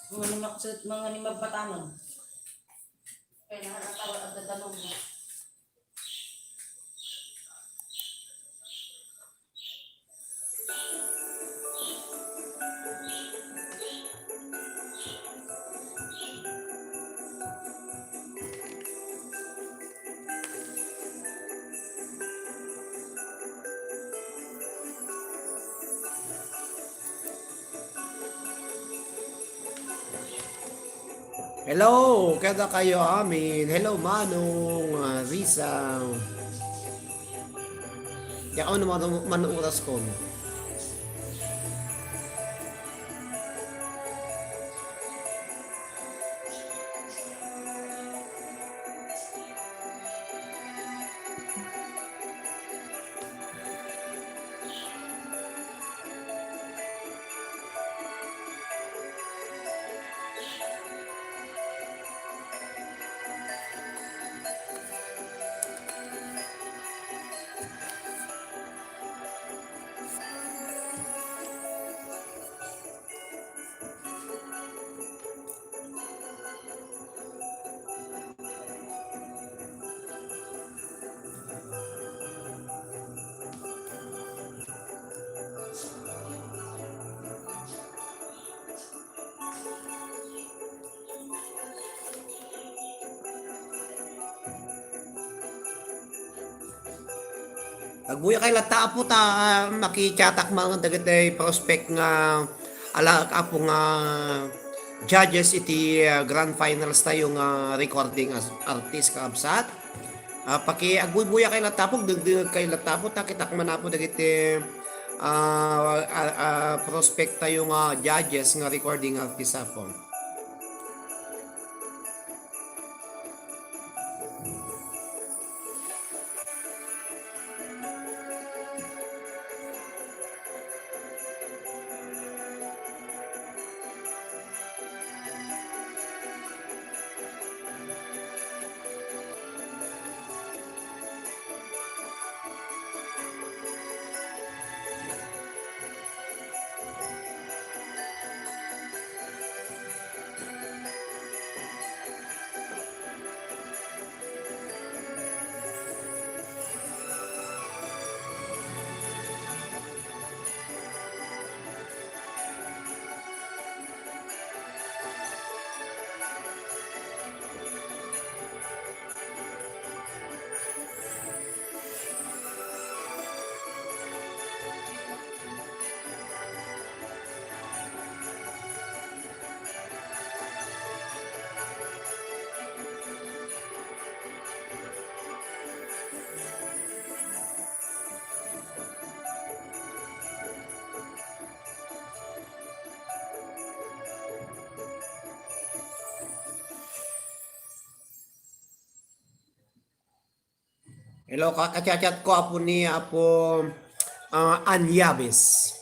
Mga lima-, sa mga lima batanon. Kaya nakakatawa at dadalong na. Hello, kada kayo amin. Hello, Manong, ah, Risa. Yaon man, man oras ko. Agbuyakay latta, Apo, ta, ah, makichatak man dagiti prospect nga ala, Apo, nga judges iti, ah, grand finals tayo nga recording as artist, kakabsat. Ah, paki-, agbuybuya kay latta, Apo, dagdagkay latta, Apo, ta kitak man, Apo, dagiti, ah, ah, ah, prospect tayo nga judges nga recording artist, Apo. Hello, ka-, kachat-chat ko, Apo ni Apo, ah, Anyabis.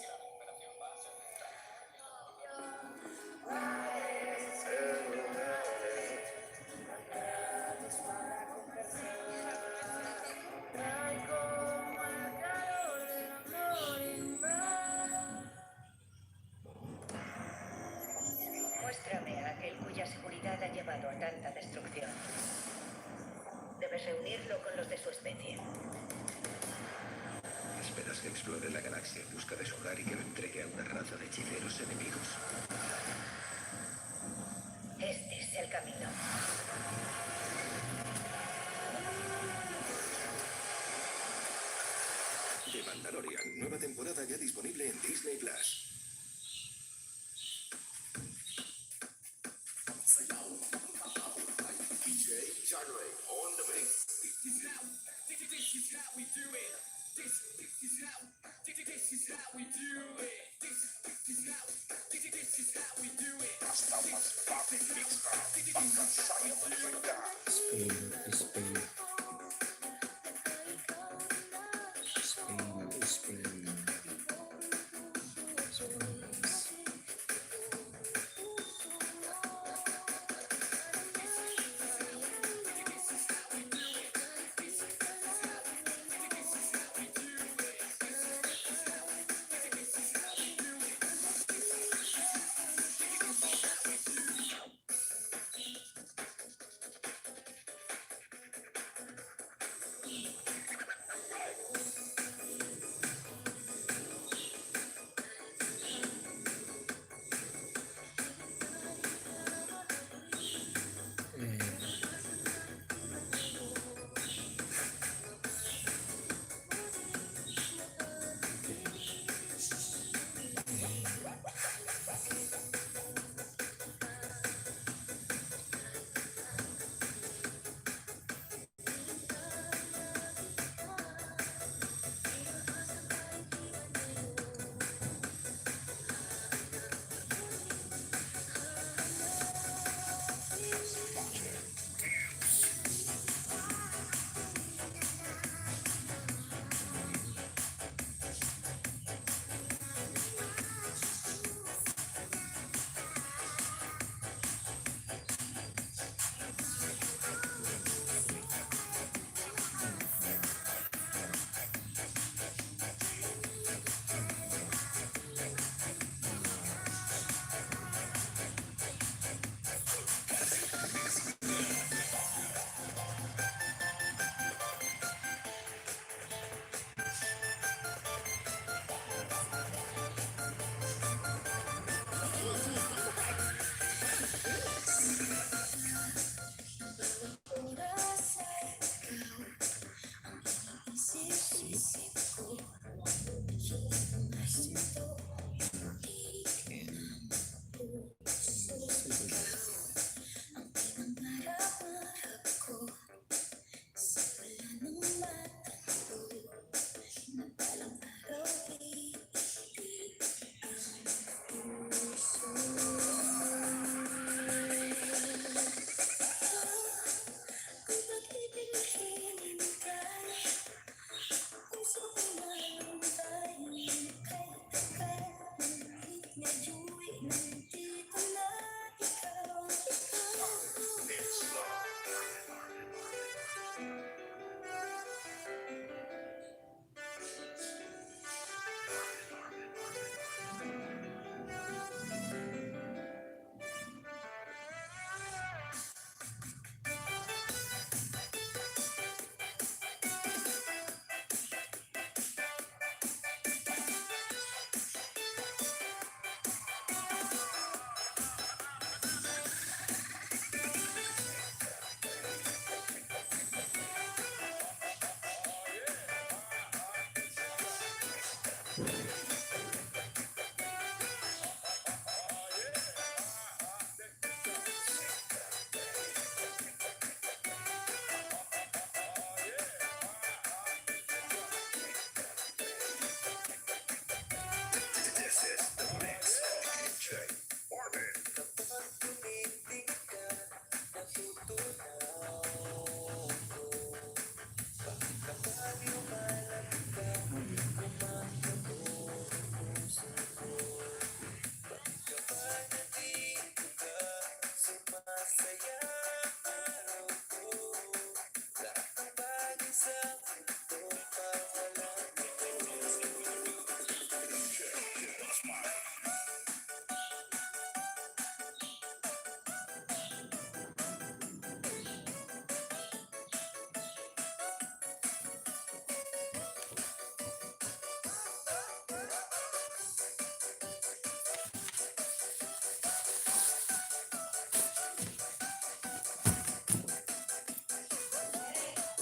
Muéstrame a aquel cuya seguridad ha llevado a tanta destrucción. Debes reunirlo con los de su especie. ¿Esperas que explore la galaxia en busca de su hogar y que lo entregue a una raza de hechiceros enemigos? Este es el camino. The Mandalorian, nueva temporada ya disponible en Disney Plus. Spain, Spain. Spain, Spain. Spain.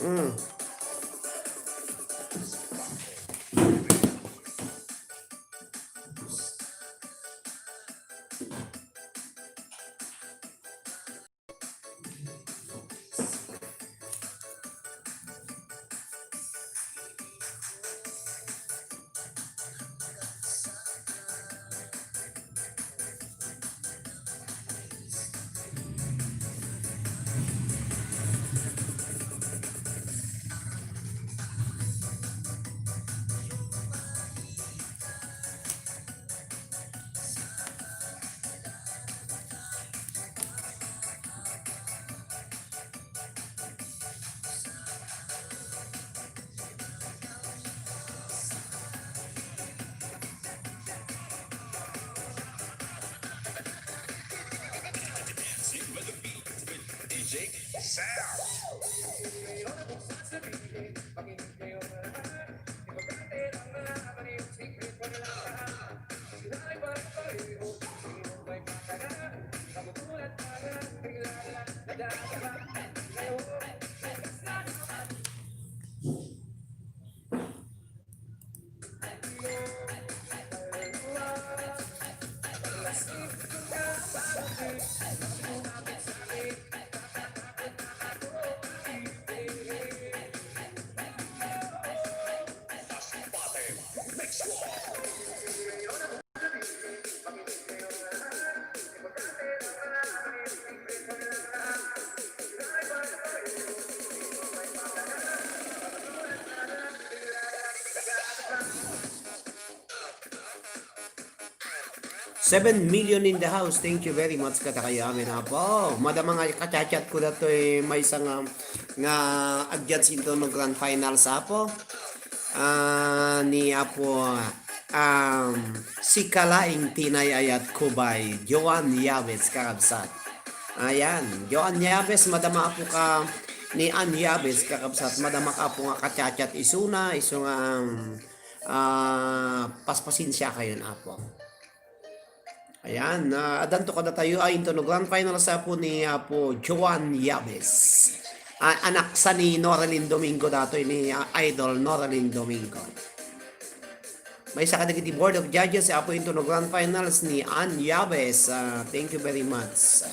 Mm. Seven million in the house. Thank you very much kadakayo amin, Apo. Madama nga kachat-chat ko datoy maysa nga, nga agyan sinto no grand finals, Apo. Ah, ni Apo, um, si Kalaing Tinay Ayat Kubay, Joan Yabes, kakabsat. Ayan, Joan Yabes, madama Apo ka ni Ann Yabes, kakabsat. Madama ka Apo nga kachat-chat isuna, isu nga, um, ah, paspasensia kayon, Apo. Ayan, ah, addanto kadatayo ay into no grand final sa Apo ni Apo Joan Yabes. Ah, anak sa ni Noralyn Domingo datoy ni, ah, Idol Noralyn Domingo. Maysa kadagiti board of judges, Apo, into no grand finals ni Ann Yabes. Ah, thank you very much.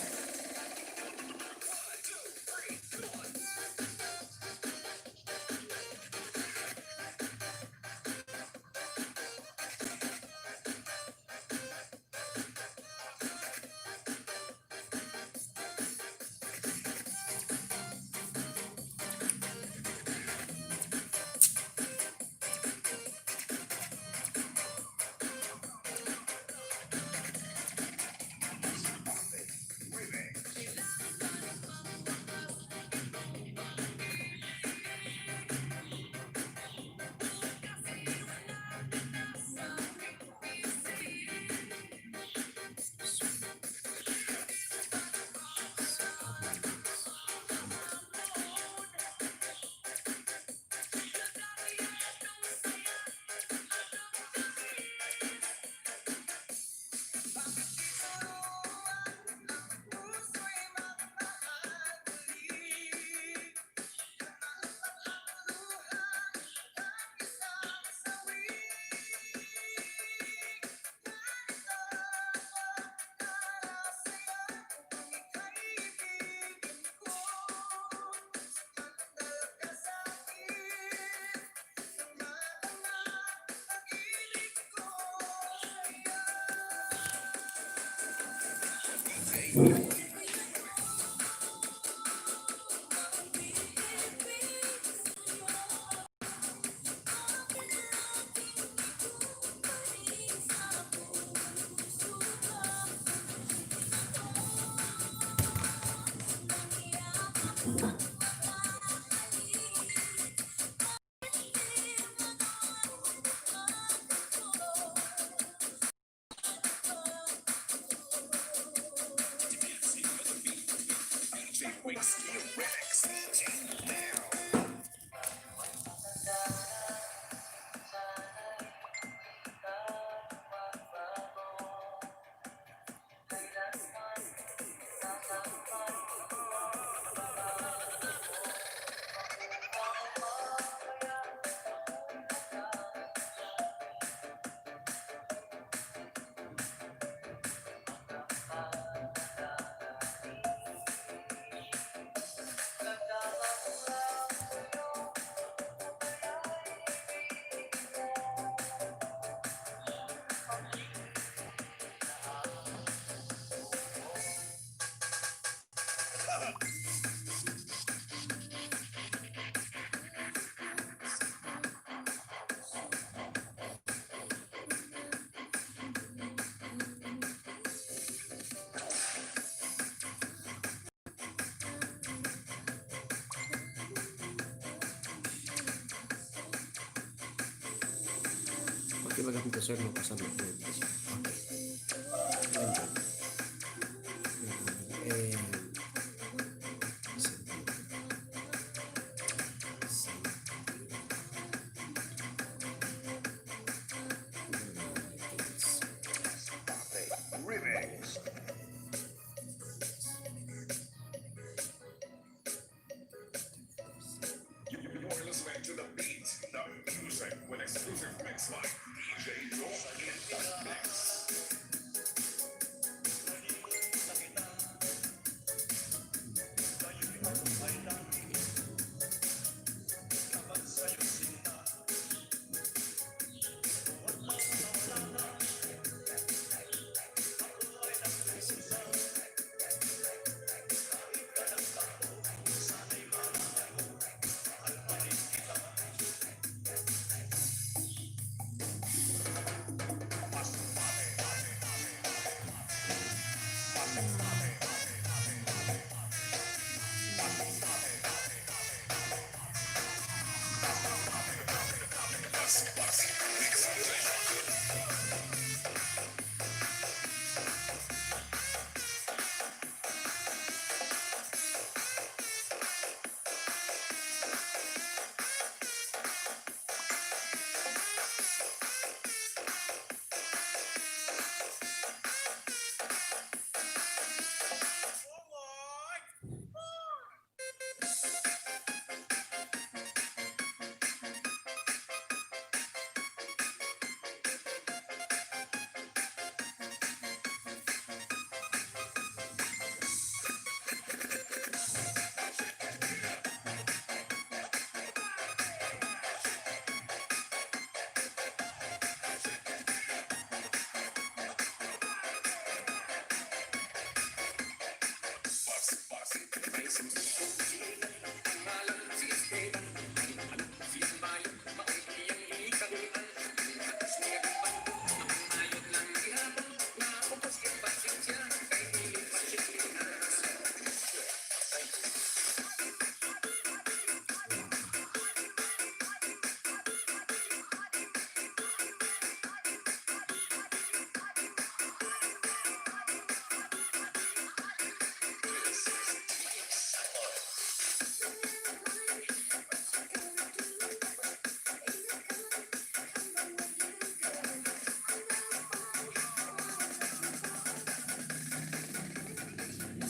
Talagang dessert mo kasama ko. Okay. And, and, You're listening to the beat, the music, with exclusive mix by D J York in the mix.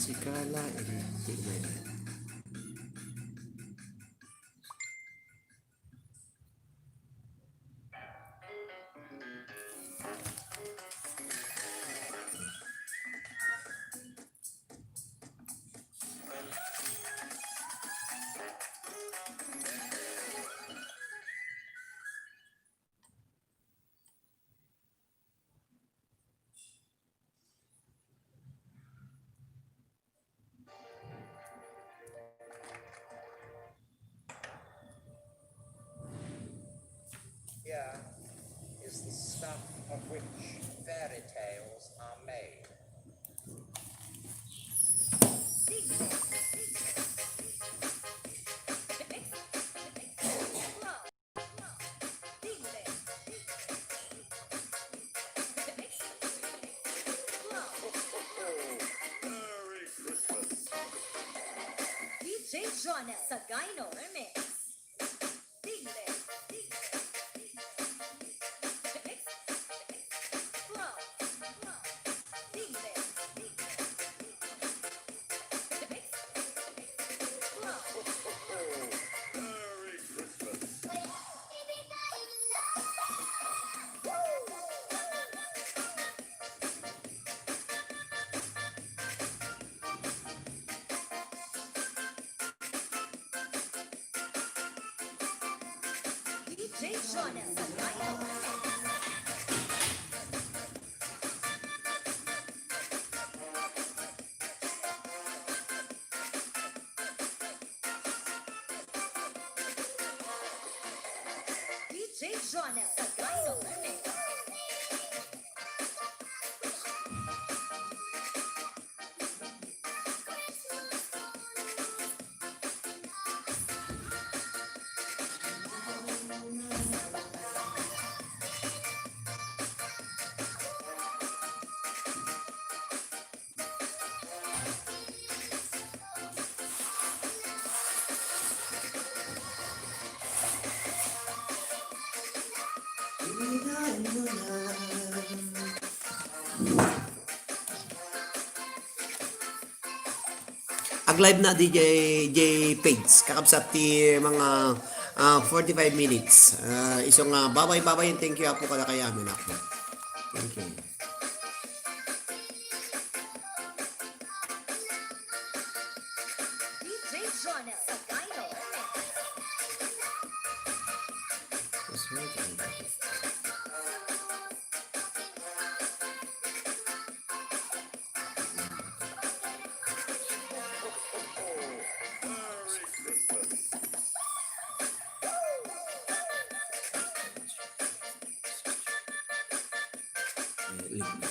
Si Carla Enriquez. Here is the stuff of which fairy tales are made. D J Jonas Againo Remix. D J Jonas Againo. D J Jonas Againo Remix. Ag-live na, D J, J Page. Kakabsat ti mga, ah, forty-five minutes. Ah, isu nga, babay, babay, and thank you, Apo, kadakayo amin, Apo. Thank you. D J Jonel Sagayno. Mas meron. Eh, link na.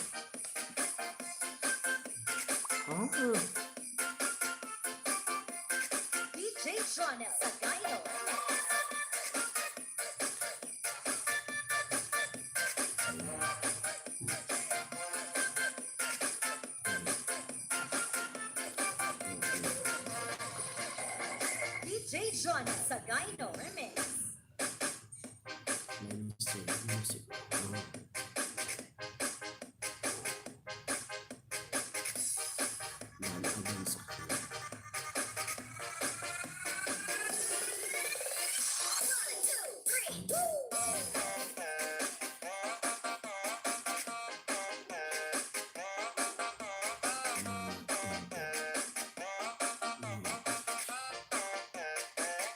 Ah. D J Jonel Sagayno. D J Jonel Sagayno Remix. May music, music. Ah. Yan, ayan sa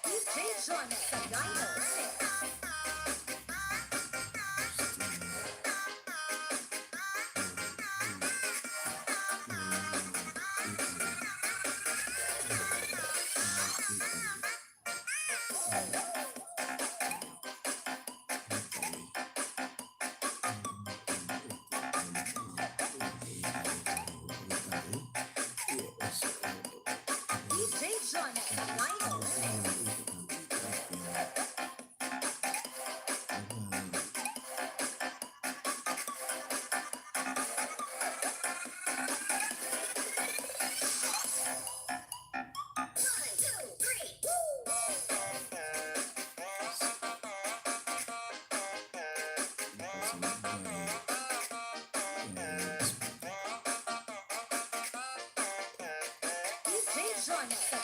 D J John Sagayno. D J John Sagayno. D J John sa